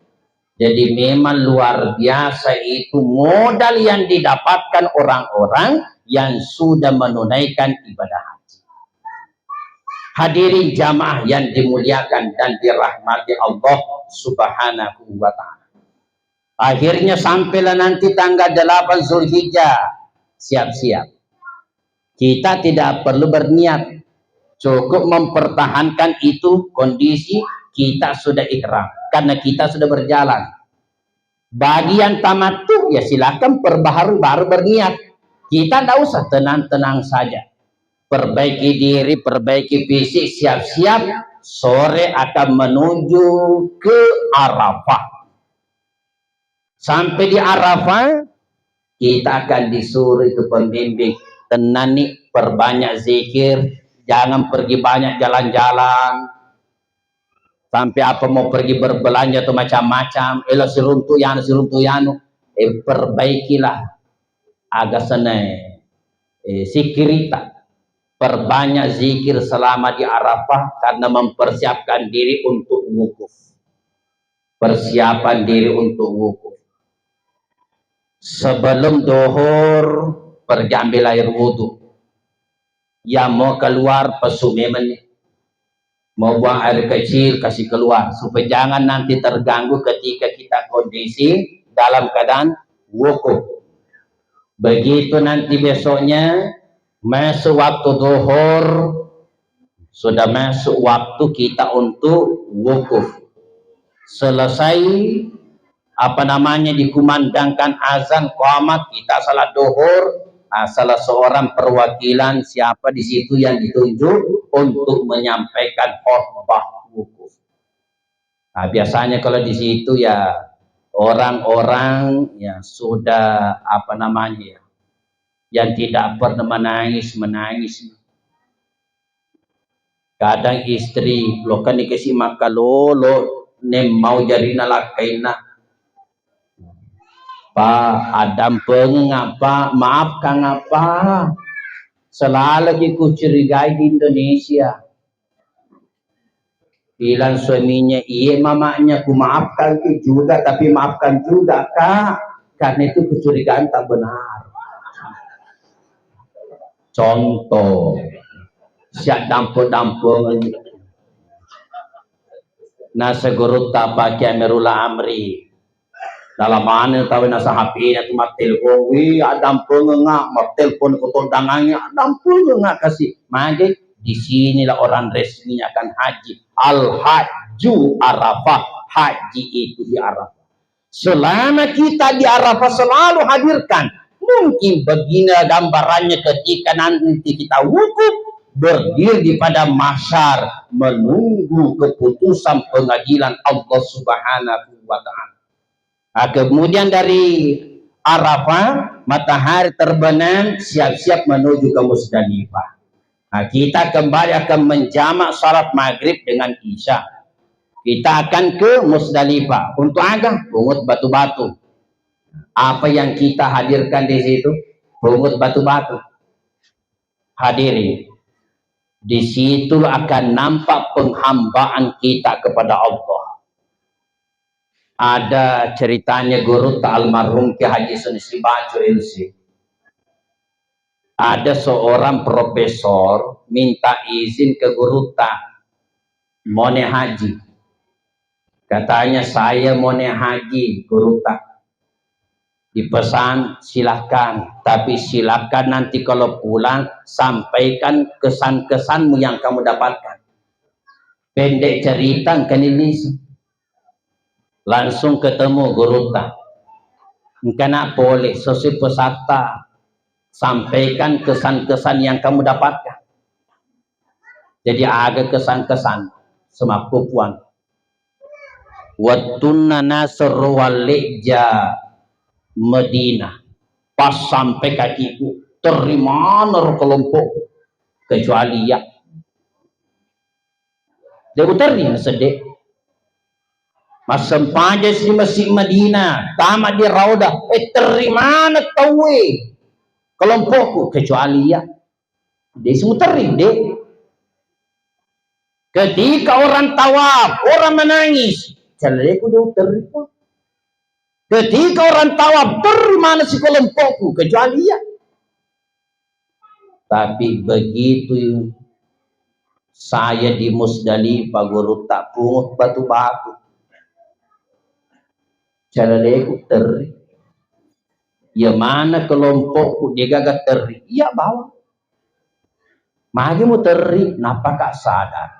Jadi memang luar biasa itu modal yang didapatkan orang-orang yang sudah menunaikan ibadah haji. Hadirin jamaah yang dimuliakan dan dirahmati Allah Subhanahu wa Ta'ala. Akhirnya sampailah nanti tanggal delapan Zulhijjah. Siap-siap. Kita tidak perlu berniat. Cukup mempertahankan itu kondisi kita sudah ihram. Karena kita sudah berjalan. Bagi yang tamattu, ya silakan perbaharui baru berniat. Kita ndak usah, tenang-tenang saja. Perbaiki diri, perbaiki fisik, siap-siap. Sore akan menuju ke Arafah. Sampai di Arafah, kita akan disuruh itu pembimbing, "Tenang ni, perbanyak zikir, jangan pergi banyak jalan-jalan. Sampai apa mau pergi berbelanja atau macam-macam, elo siruntu yanu, siruntu yanu, eh, perbaikilah aga senai, eh, sikirita." Perbanyak zikir selama di Arafah karena mempersiapkan diri untuk wukuf. Persiapan diri untuk wukuf. Sebelum dohor, pergi ambil air wudhu. Yang mau keluar, pesu memang. Mau buang air kecil, kasih keluar. Supaya jangan nanti terganggu ketika kita kondisi dalam keadaan wukuf. Begitu nanti besoknya, masuk waktu duhur, sudah masuk waktu kita untuk wukuf. Selesai, apa namanya, dikumandangkan azan, qamat, kita salat duhur, nah, salah seorang perwakilan siapa di situ yang ditunjuk untuk menyampaikan khutbah wukuf. Nah, biasanya kalau di situ ya orang-orang yang sudah, apa namanya, ya, yang tidak pernah menangis, menangis. Kadang istri, lo kan dikasih makan lolo, nem mau jarina lakkainna. Pak, adampengeng apa, maafkan apa. Selalu ki kucurigai di Indonesia. Bilang suaminya, "Iya, mamanya, ku maafkan ki juga, tapi maafkan juga, Kak, karena itu kecurigaan tak benar." Contoh, siap dampeng-dampeng. Nah, seguru tapa Kiai Amirul Amri. Dalam mana tahu nasa H P-nya tu mattelpon, wih, adampengeng, mattelpon ko tondangannya, adampengeng kasih. Mage, di sinilah orang resminya akan haji. Al Hajju Arafah, haji itu di Arafah. Selama kita di Arafah selalu hadirkan, mungkin begini gambarannya ketika nanti kita wukuf berdiri di padang mahsyar menunggu keputusan pengadilan Allah Subhanahu wa Ta'ala. Nah, kemudian dari Arafah, matahari terbenam, siap-siap menuju ke Musdalifah. Nah, kita kembali akan menjamak salat maghrib dengan isya. Kita akan ke Musdalifah. Untuk aga? Pungut batu-batu. Apa yang kita hadirkan di situ? Pungut batu-batu. Hadirin, di situ akan nampak penghambaan kita kepada Allah. Ada ceritanya guru ta almarhum Kiai Haji Suni Sibaco, L C. Ada seorang profesor minta izin ke guru ta, mau naik haji. Katanya, "Saya mau naik haji, guru ta." Dipesan, "Silakan, tapi silakan nanti kalau pulang sampaikan kesan-kesanmu yang kamu dapatkan." Pendek cerita, engkani lisu. Langsung ketemu guru ta. "Engkana pole, sesuai pesatta, sampaikan kesan-kesan yang kamu dapatkan." Jadi, aga kesan-kesan semakku puang. Wettunna nasero walleja Madinah, pas sampai kakiku, terri maneng ro kelompokku, kecuali iya. De' uterri nasedde. Massempajang si Masjid Madinah, tama di Raudah, eh, terri maneng tauwe kelompokku, kecuali iya. De' si muterri, de'. Ketika orang tawaf, orang menangis, calaleku de' uterri, Pak. Ketika orang tawaf, terri maneng si kelompokku, kecuali iya. Tapi begitu saya di Musdalifah, guru ta, pungut batu-batu, calaleku terri. Iya maneng kelompokku, de' gaga terri. Iya bawang. Magi muterri, nappaka sadar.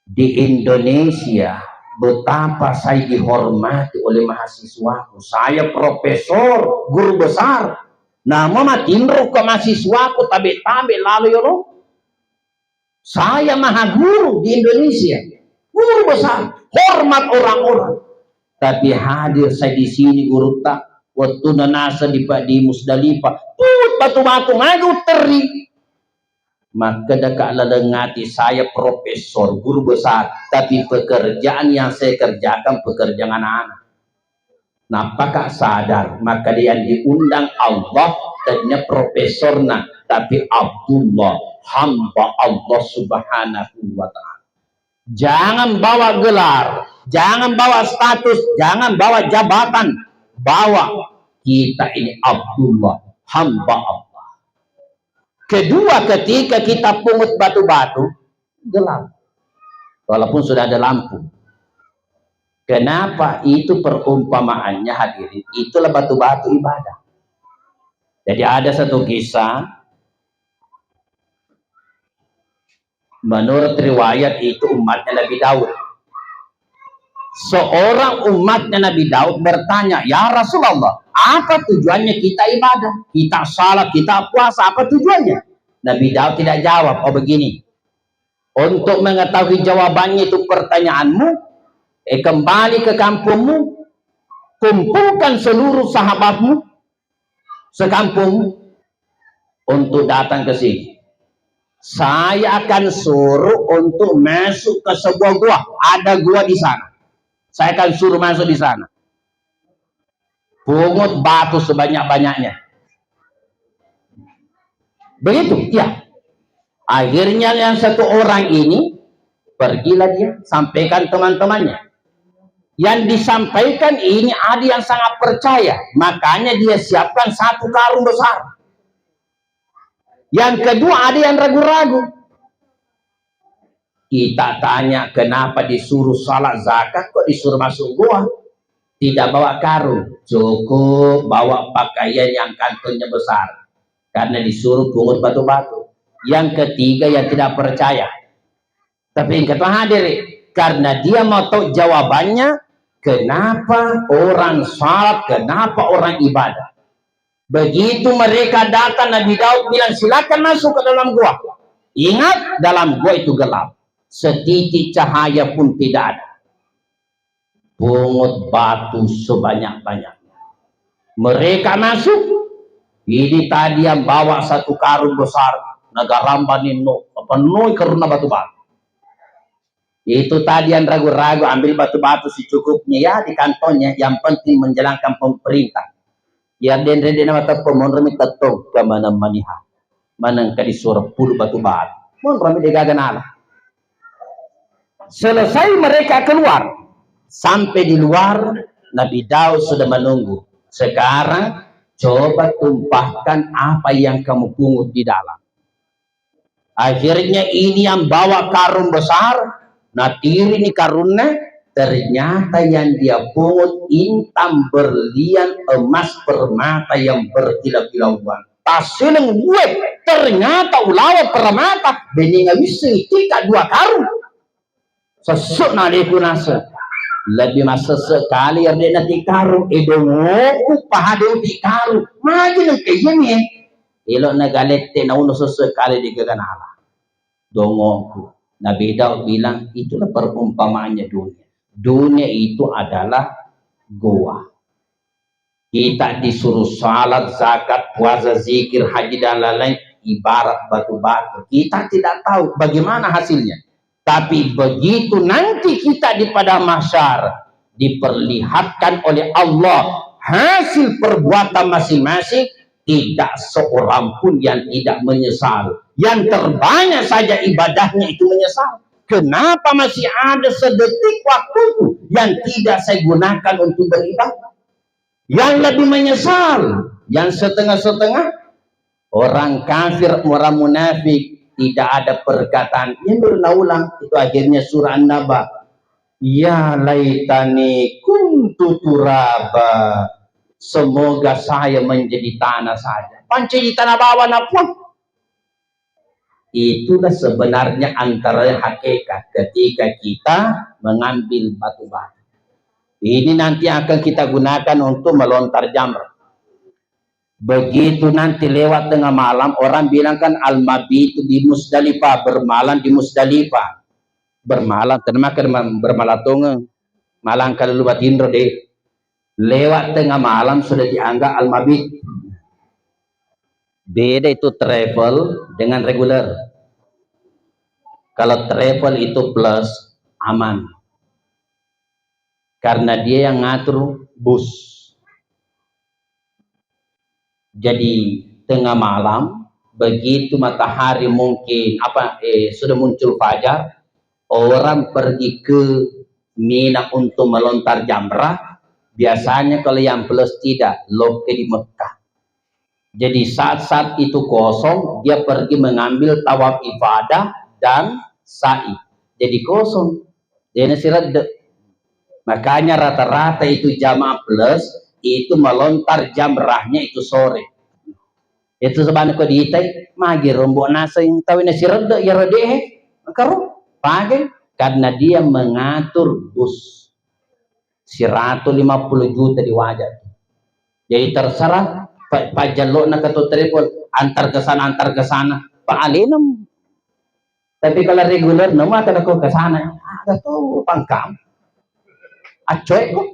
Di Indonesia, betapa saya dihormati oleh mahasiswaku. Saya profesor, guru besar. Namun matinro ke mahasiswaku, tabe-tabe lalo yolo. Saya maha guru di Indonesia, guru besar, hormat orang-orang. Tapi hadir saya di sini, guru ta, wettunna nasa di, di Musdalifah, put batu-batu, magi uterri. Makkedaka laleng ati, saya profesor, guru besar, tapi pekerjaan yang saya kerjakan pekerjaan anak-anak. Nappaka sadar, maka yang diundang Allah Tanya profesorna, tapi Abdullah, hamba Allah Subhanahu wa Ta'ala. Jangan bawa gelar, jangan bawa status, jangan bawa jabatan. Bawa kita ini Abdullah, hamba Allah. Kedua, ketika kita pungut batu-batu, gelap. Walaupun sudah ada lampu. Kenapa? Itu perumpamaannya, hadirin. Itulah batu-batu ibadah. Jadi ada satu kisah, menurut riwayat itu umatnya Nabi Daud. Seorang umatnya Nabi Daud bertanya, "Ya Rasulullah, apa tujuannya kita ibadah? Kita salat, kita puasa, apa tujuannya?" Nabi Daud tidak jawab. "Oh, begini, untuk mengetahui jawabannya itu pertanyaanmu, eh, kembali ke kampungmu, kumpulkan seluruh sahabatmu sekampung untuk datang ke sini. Saya akan suruh untuk masuk ke sebuah gua. Ada gua di sana. Saya akan suruh masuk di sana. Pungut batu sebanyak-banyaknya." Begitu, ya. Akhirnya yang satu orang ini, pergilah dia, sampaikan teman-temannya. Yang disampaikan ini ada yang sangat percaya, makanya dia siapkan satu karung besar. Yang kedua ada yang ragu-ragu. Kita tanya, "Kenapa disuruh salat, zakat, kok disuruh masuk gua? Tidak bawa karung?" "Cukup bawa pakaian yang kantongnya besar, karena disuruh pungut batu-batu." Yang ketiga yang tidak percaya. Tapi engka to hadir, karena dia mau tahu jawabannya, kenapa orang salat, kenapa orang ibadah. Begitu mereka datang, Nabi Daud bilang, "Silakan masuk ke dalam gua." Ingat, dalam gua itu gelap. Setitik cahaya pun tidak ada. Pungut batu sebanyak-banyaknya. Mereka masuk. Ini tadi yang bawa satu karung besar, nagaramba ninno, penuhi karunna batu-batu. Itu tadi yang ragu-ragu, ambil batu-batu secukupnya, ya, di kantongnya, yang penting menjalankan pemerintah. Ya, denre de nama teppo, monromi tettong, kemana maniha. Manengka disuruh pulu batu-batu. Monromi de gaga nala. Selesai mereka keluar, sampai di luar, Nabi Daud sudah menunggu. "Sekarang coba tumpahkan apa yang kamu pungut di dalam." Akhirnya ini yang bawa karung besar, natirini karunna, ternyata yang dia pungut intan berlian, emas permata yang berkilau-kilauan. Tasseleng, "Weh, ternyata ulawa permata, beninga wisseng tika dua karung." Sesse'na aleku naseng. Lebbi masesse kale iyaro de'na tikarung, e dongoku pahade tikarung. Magi nengka iyami e. Elo'na galette nauno sesse kale de gaga nala. Dongoku. Nabi Daud bilang, itulah perumpamaannya dunia. Dunia itu adalah goa. Kita disuruh salat, zakat, puasa, zikir, haji, dan lain-lain, ibarat batu-batu. Kita tidak tahu bagaimana hasilnya. Tapi begitu nanti kita di padang mahsyar, diperlihatkan oleh Allah hasil perbuatan masing-masing, tidak seorang pun yang tidak menyesal. Yang terbanyak saja ibadahnya itu menyesal. Kenapa masih ada sedetik waktuku yang tidak saya gunakan untuk beribadah? Yang lebih menyesal, yang setengah-setengah, orang kafir, orang munafik, tidak ada perkataan. Ini baru naulang, itu akhirnya surah An-Naba. "Ya laitani kuntu turaba." Semoga saya menjadi tanah saja. Pancaji tanah bawah na puang. Itulah sebenarnya antara hakikat ketika kita mengambil batu-batu. Ini nanti akan kita gunakan untuk melontar jamrah. Begitu nanti lewat tengah malam, orang bilang kan al-mabitu di Musdalifah, bermalam di Musdalifah. Bermalam, tenang kan bermalam tongeng. Malam kalau lu batinro deh. Lewat tengah malam sudah dianggap al-mabit. Beda itu travel dengan reguler. Kalau travel itu plus aman. Karena dia yang ngatur bus. Jadi tengah malam, begitu matahari mungkin apa, eh, sudah muncul fajar, orang pergi ke Mina untuk melontar jamrah. Biasanya kalau yang plus tidak, lokke di Mekah. Jadi saat-saat itu kosong, dia pergi mengambil tawaf ifadah dan sa'i. Jadi kosong. Jadi siredde. Makanya rata-rata itu jamaah plus itu melontar jamrahnya itu sore. Itu sebenarnya kok diitai, magi rombo naseng tau ini siredde ya rede, karo pakai karena dia mengatur bus seratus lima puluh juta di wajah. Jadi terserah pa-, pajallona ke tu telepon, antar ke sana, antar ke sana. Pak Alinem. Tapi kalau reguler, nama ada kok ke sana. Ada tuh pangkam. Acoy kok.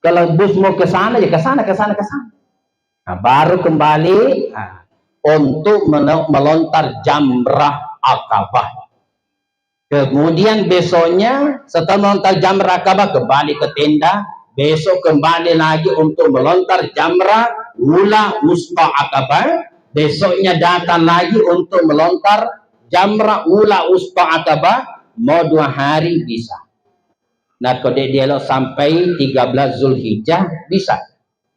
Kalau bus mau ke sana, ya ke sana, ke sana, ke sana. Nah, baru kembali, nah, untuk mene-, melontar jamrah Aqabah. Kemudian besoknya setelah melontar jamrah Aqabah kembali ke tenda, besok kembali lagi untuk melontar jamrah ula wusta Aqabah, besoknya datang lagi untuk melontar jamrah ula wusta Aqabah, mau dua hari bisa. Nah, kalau dia dialog sampai tiga belas Zulhijjah bisa.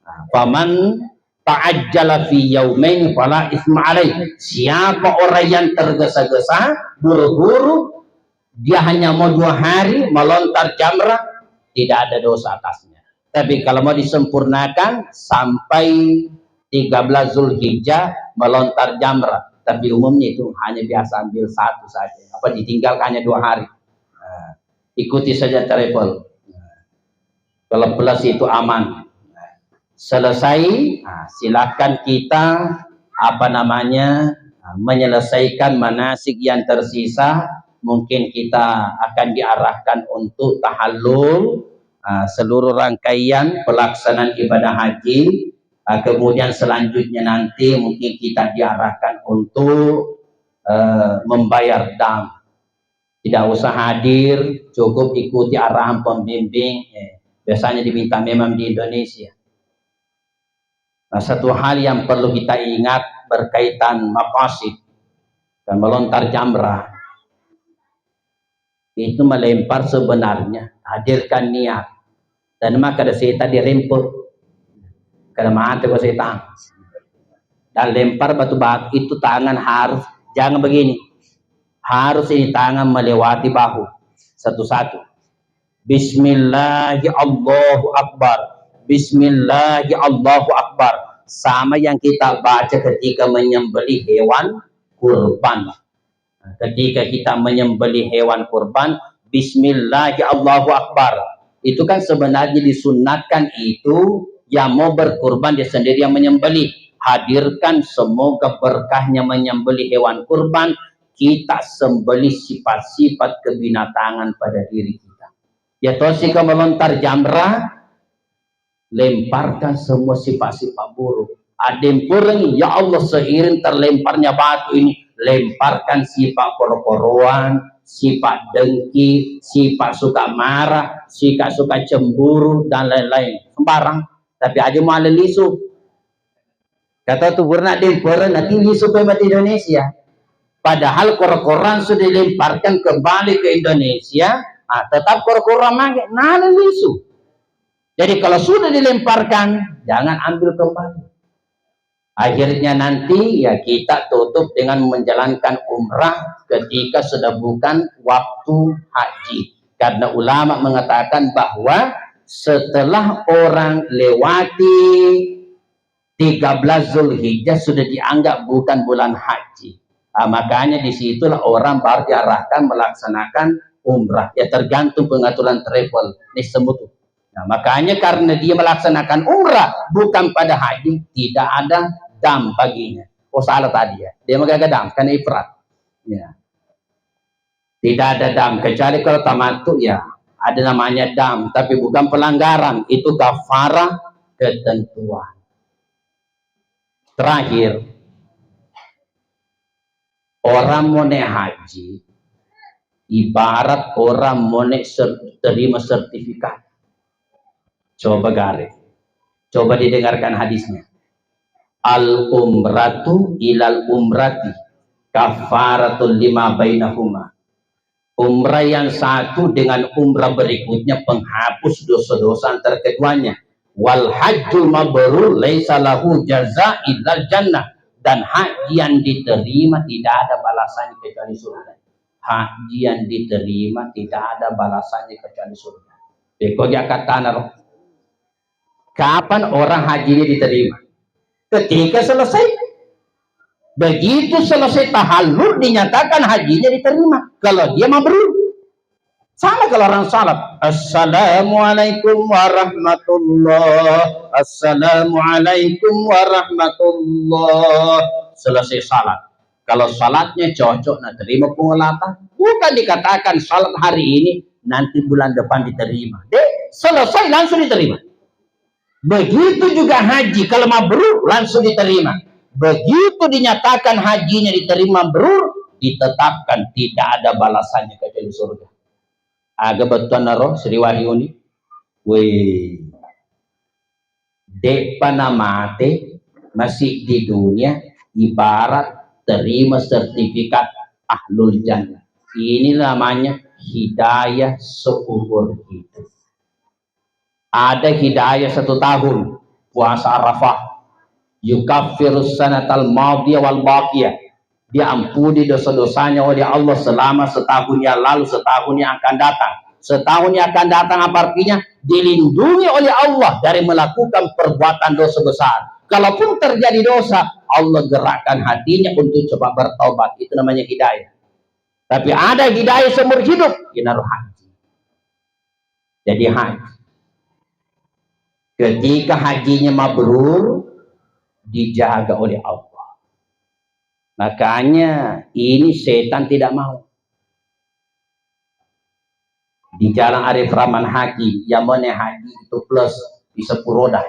Nah, faman ta'ajjala fi yaumaini fala isma alaih. Siapa orang yang tergesa-gesa, buru-buru, dia hanya mau dua hari melontar jamrah, tidak ada dosa atasnya. Tapi kalau mau disempurnakan sampai tiga belas Zulhijjah melontar jamrah. Tapi umumnya itu hanya biasa ambil satu saja. Apa ditinggalkan hanya dua hari. Nah, ikuti saja travel. Nah, kalau plus itu aman. Selesai, nah, silakan kita, apa namanya, nah, menyelesaikan manasik yang tersisa. Mungkin kita akan diarahkan untuk tahallul, nah, seluruh rangkaian pelaksanaan ibadah haji. Nah, kemudian selanjutnya nanti mungkin kita diarahkan untuk, eh, membayar dam. Tidak usah hadir, cukup ikuti arahan pembimbing. Eh, biasanya diminta memang di Indonesia. Nah, satu hal yang perlu kita ingat berkaitan maqasid dan melontar jamrah, itu melempar sebenarnya, hadirkan niat. Dan maka ada setan dirempet. Karena mati kok setan. Dan lempar batu-batu itu tangan harus, jangan begini. Harus ini tangan melewati bahu. Satu-satu. Bismillahi Allahu Akbar. Bismillahi Allahu Akbar. Sama yang kita baca ketika menyembelih hewan kurban. Nah, ketika kita menyembelih hewan kurban, Bismillahi Allahu Akbar. Itu kan sebenarnya disunatkan itu yang mau berkurban dia sendiri yang menyembelih. Hadirkan semoga berkahnya menyembelih hewan kurban, kita sembelih sifat-sifat kebinatangan pada diri kita. Ya tosi ke melontar jamrah, lemparkan semua sifat-sifat buruk. Addempurengi, ya Allah, seiring terlemparnya batu ini, lemparkan sifat koro-koroan, sifat dengki, sifat suka marah, sifat suka cemburu, dan lain-lain. Sembarang. Tapi aja mau lisu. Kata tu pernah demperen nanti lisu ke mati Indonesia. Padahal koro-koroan sudah dilemparkan kembali ke Indonesia, ah, tetap koro-koroan mage, nala lisu. Jadi kalau sudah dilemparkan, jangan ambil kembali. Akhirnya nanti ya kita tutup dengan menjalankan umrah ketika sudah bukan waktu haji. Karena ulama mengatakan bahwa setelah orang lewati tiga belas Zulhijjah sudah dianggap bukan bulan haji. Ah, makanya disitulah orang baru diarahkan melaksanakan umrah. Ya tergantung pengaturan travel. Ini semua tuh. Nah, makanya karena dia melaksanakan umrah bukan pada haji, tidak ada dam baginya. Oh, salah tadi ya. Dia mah gak ada dam, karena ifrad. Ya. Tidak ada dam, kecuali kalau tamattu ya ada namanya dam, tapi bukan pelanggaran, itu kafarah ketentuan. Terakhir, orang mau naik haji ibarat orang mau naik ser-, terima sertifikat. Coba gare, coba didengarkan hadisnya. Al umratu ilal umrati kaffaratul lima bainahuma. Umrah yang satu dengan umrah berikutnya penghapus dosa-dosa antar keduanya. Wal hajjul mabrur laisa lahu jaza illal jannah. Dan haji yang diterima tidak ada balasannya kecuali surga. Haji yang diterima tidak ada balasannya kecuali surga. Iko jakarta naro. Kapan orang hajinya diterima? Ketika selesai. Begitu selesai tahallul, dinyatakan hajinya diterima. Kalau dia mabrur. Sama kalau orang salat. Assalamualaikum warahmatullah. Assalamualaikum warahmatullah. Selesai salat. Kalau salatnya cocok, nah terima pengelatan. Bukan dikatakan salat hari ini, nanti bulan depan diterima. Deh, selesai langsung diterima. Begitu juga haji, kalau mabrur langsung diterima. Begitu dinyatakan hajinya diterima mabrur, ditetapkan tidak ada balasannya kecuali surga. Aga bettuanna ro, Sri Wahyuni? Weh, de'pa namate masih di dunia ibarat terima sertifikat ahlul jannah. Ini namanya hidayah seumur hidup. Ada hidayah satu tahun, puasa Arafah, yukaffirus sanatal madiyah wal baqiyah, diampuni dosa-dosanya oleh Allah selama setahun yang lalu, setahun yang akan datang. Setahun yang akan datang apa artinya? Dilindungi oleh Allah dari melakukan perbuatan dosa besar. Kalaupun terjadi dosa, Allah gerakkan hatinya untuk coba bertaubat. Itu namanya hidayah. Tapi ada hidayah seumur hidup, inaro haji. Jadi haji. Ketika hajinya mabrur, dijaga oleh Allah. Makanya ini setan tidak mau. Di Jalan Arif Rahman Hakim, yang mana haji itu plus bisa kuroda.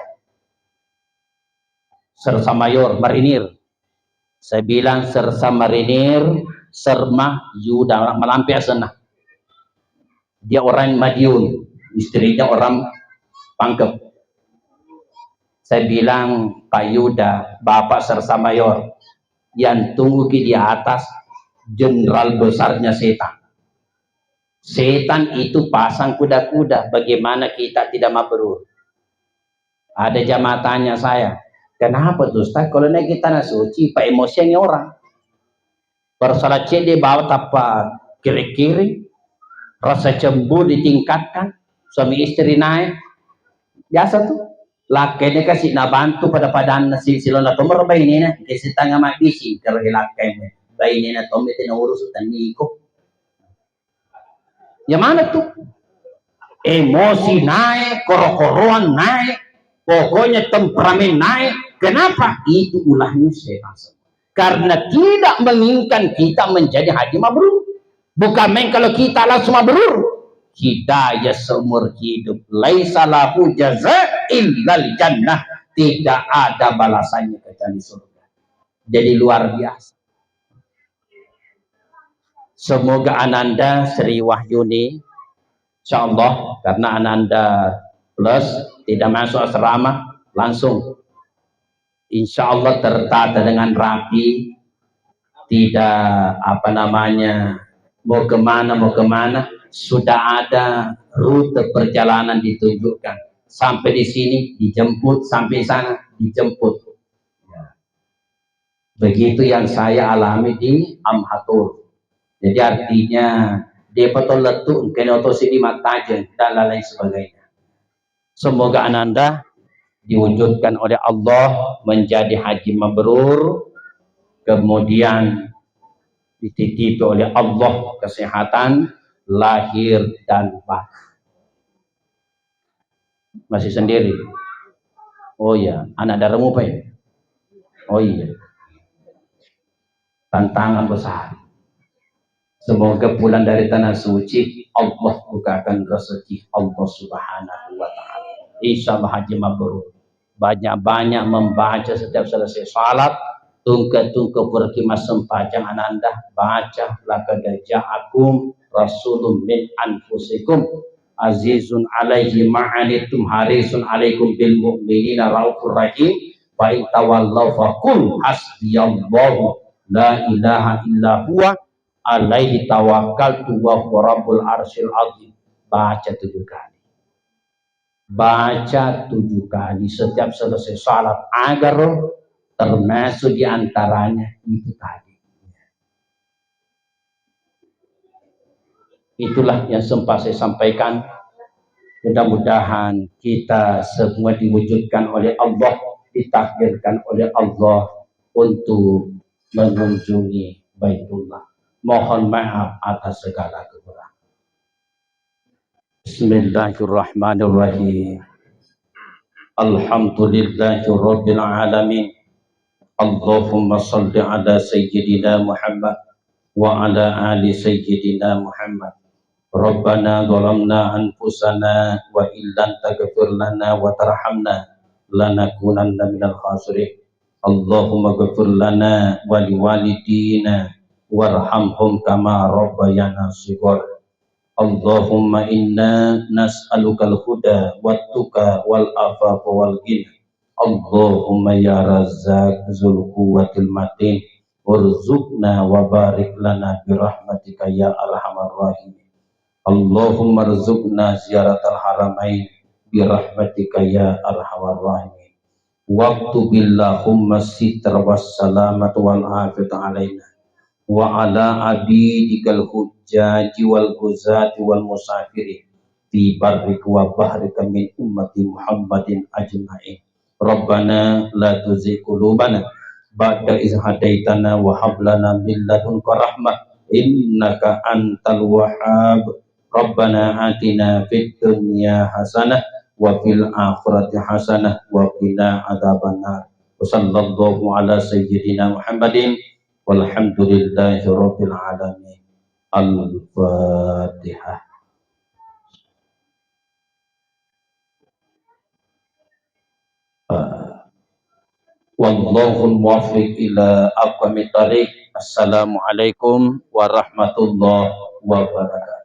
Sersa Mayor, Marinir. Saya bilang Sersa Marinir, Serma Yuda, orang Malampe asenna. Dia orang Madiun, istrinya orang Pangkep. Saya bilang, "Pak Yuda, Bapak Sersa Mayor, yang tunggu ki di atas jenderal besarnya setan. Setan itu pasang kuda-kuda, bagaimana kita tidak mabrur?" Ada jamaah tanya saya, "Kenapa tuh Ustaz, kalau naik ke tanah suci, Pak, emosiannya orang? Persoalan cedde bawa tappa kiri-kiri, rasa cemburu ditingkatkan, suami istri naik." Biasa tuh. Lakkainna kasi nabantu pada-padanna si-, silona tomoro bainena, ke setengah mabbisi, kalau lakkainna. Bainena tommi tena urus tenniko. Ya mana tuh? Emosi naik, koro-koroan naik, pokoknya temperamen naik. Kenapa? Itu ulahnya setan semua. Karena tidak menginginkan kita menjadi haji mabrur. Bukan main kalau kita langsung mabrur. Hidayah seumur hidup. Laisa lahu jaza illal jannah. Tidak ada balasannya kecuali surga. Jadi luar biasa. Semoga Ananda Sri Wahyuni, insya Allah, karena Ananda plus tidak masuk asrama, langsung insya Allah tertata dengan rapi, tidak apa namanya, mau kemana, mau kemana, sudah ada rute perjalanan ditunjukkan. Sampai di sini dijemput, sampai sana dijemput. Ya. Begitu yang saya alami di Amhatur. Jadi artinya, depa to lettu, engkani oto sidi mattajeng, dan lain sebagainya. Semoga Ananda diwujudkan oleh Allah menjadi haji mabrur, kemudian dititipi oleh Allah kesehatan lahir dan batin. Masih sendiri? Oh iya, anak daramu apa ya? Oh iya. Tantangan besar. Semoga pulang dari tanah suci, Allah bukakan rezeki Allah Subhanahu wa Ta'ala. Insya Allah haji mabrur. Banyak-banyak membaca setiap selesai salat, tungke-tungke purki massempajang Ananda, baca laqad ja'akum rasulun min anfusikum azizun alaihi ma'anitum harisun alaikum bil mu'minina raufur rahim. Fa in tawallau faqul hasbiyallahu la ilaha illa huwa alaihi tawakkaltu wa huwa rabbul arsyil azim. Baca tujuh kali. Baca tujuh kali setiap selesai salat, agar termasuk di antaranya itu tadi. Itulah yang sempat saya sampaikan. Mudah-mudahan kita semua diwujudkan oleh Allah, ditakdirkan oleh Allah untuk mengunjungi Baitullah. Mohon maaf atas segala kekurangan. Bismillahirrahmanirrahim. Alhamdulillahirabbil alamin. Allahumma shalli ala sayyidina Muhammad wa ala ali sayyidina Muhammad. Rabbana zalamna anfusana wa illam taghfir lana wa tarhamna lanakunanna minal khasirin. Allahumma ghfir lana wa liwalidina warhamhum kama rabbayana shighara. Allahumma inna nas'alukal huda wat tuqa wal afafa wal ghina. Allahumma ya Razzaq dzul quwwatil matin, urzuqna wa barik lana bi rahmatika ya arhamar rahimin. Allahumma rzuqna ziyaratal haramain bi rahmatika ya arhamar rahimin. Waktubillahumma sitra was salamat wal afiyata alaina wa ala abidikal hujjaji wal guzati wal musafiri fi barrika wa bahrika min ummati Muhammadin ajmain. Rabbana la tuzigh qulubana ba'da idh hadaitana wa hab lana min ladunka rahmah innaka antal wahhab. Rabbana atina fid dunya hasanah wa fil akhirati hasanah wa qina adzabannar. Wa sallallahu ala sayyidina Muhammadin walhamdulillahi rabbil alamin. Al-Fatihah. Wallahul muwaffiq ila aqwamit thariq. Assalamualaikum warahmatullahi wabarakatuh.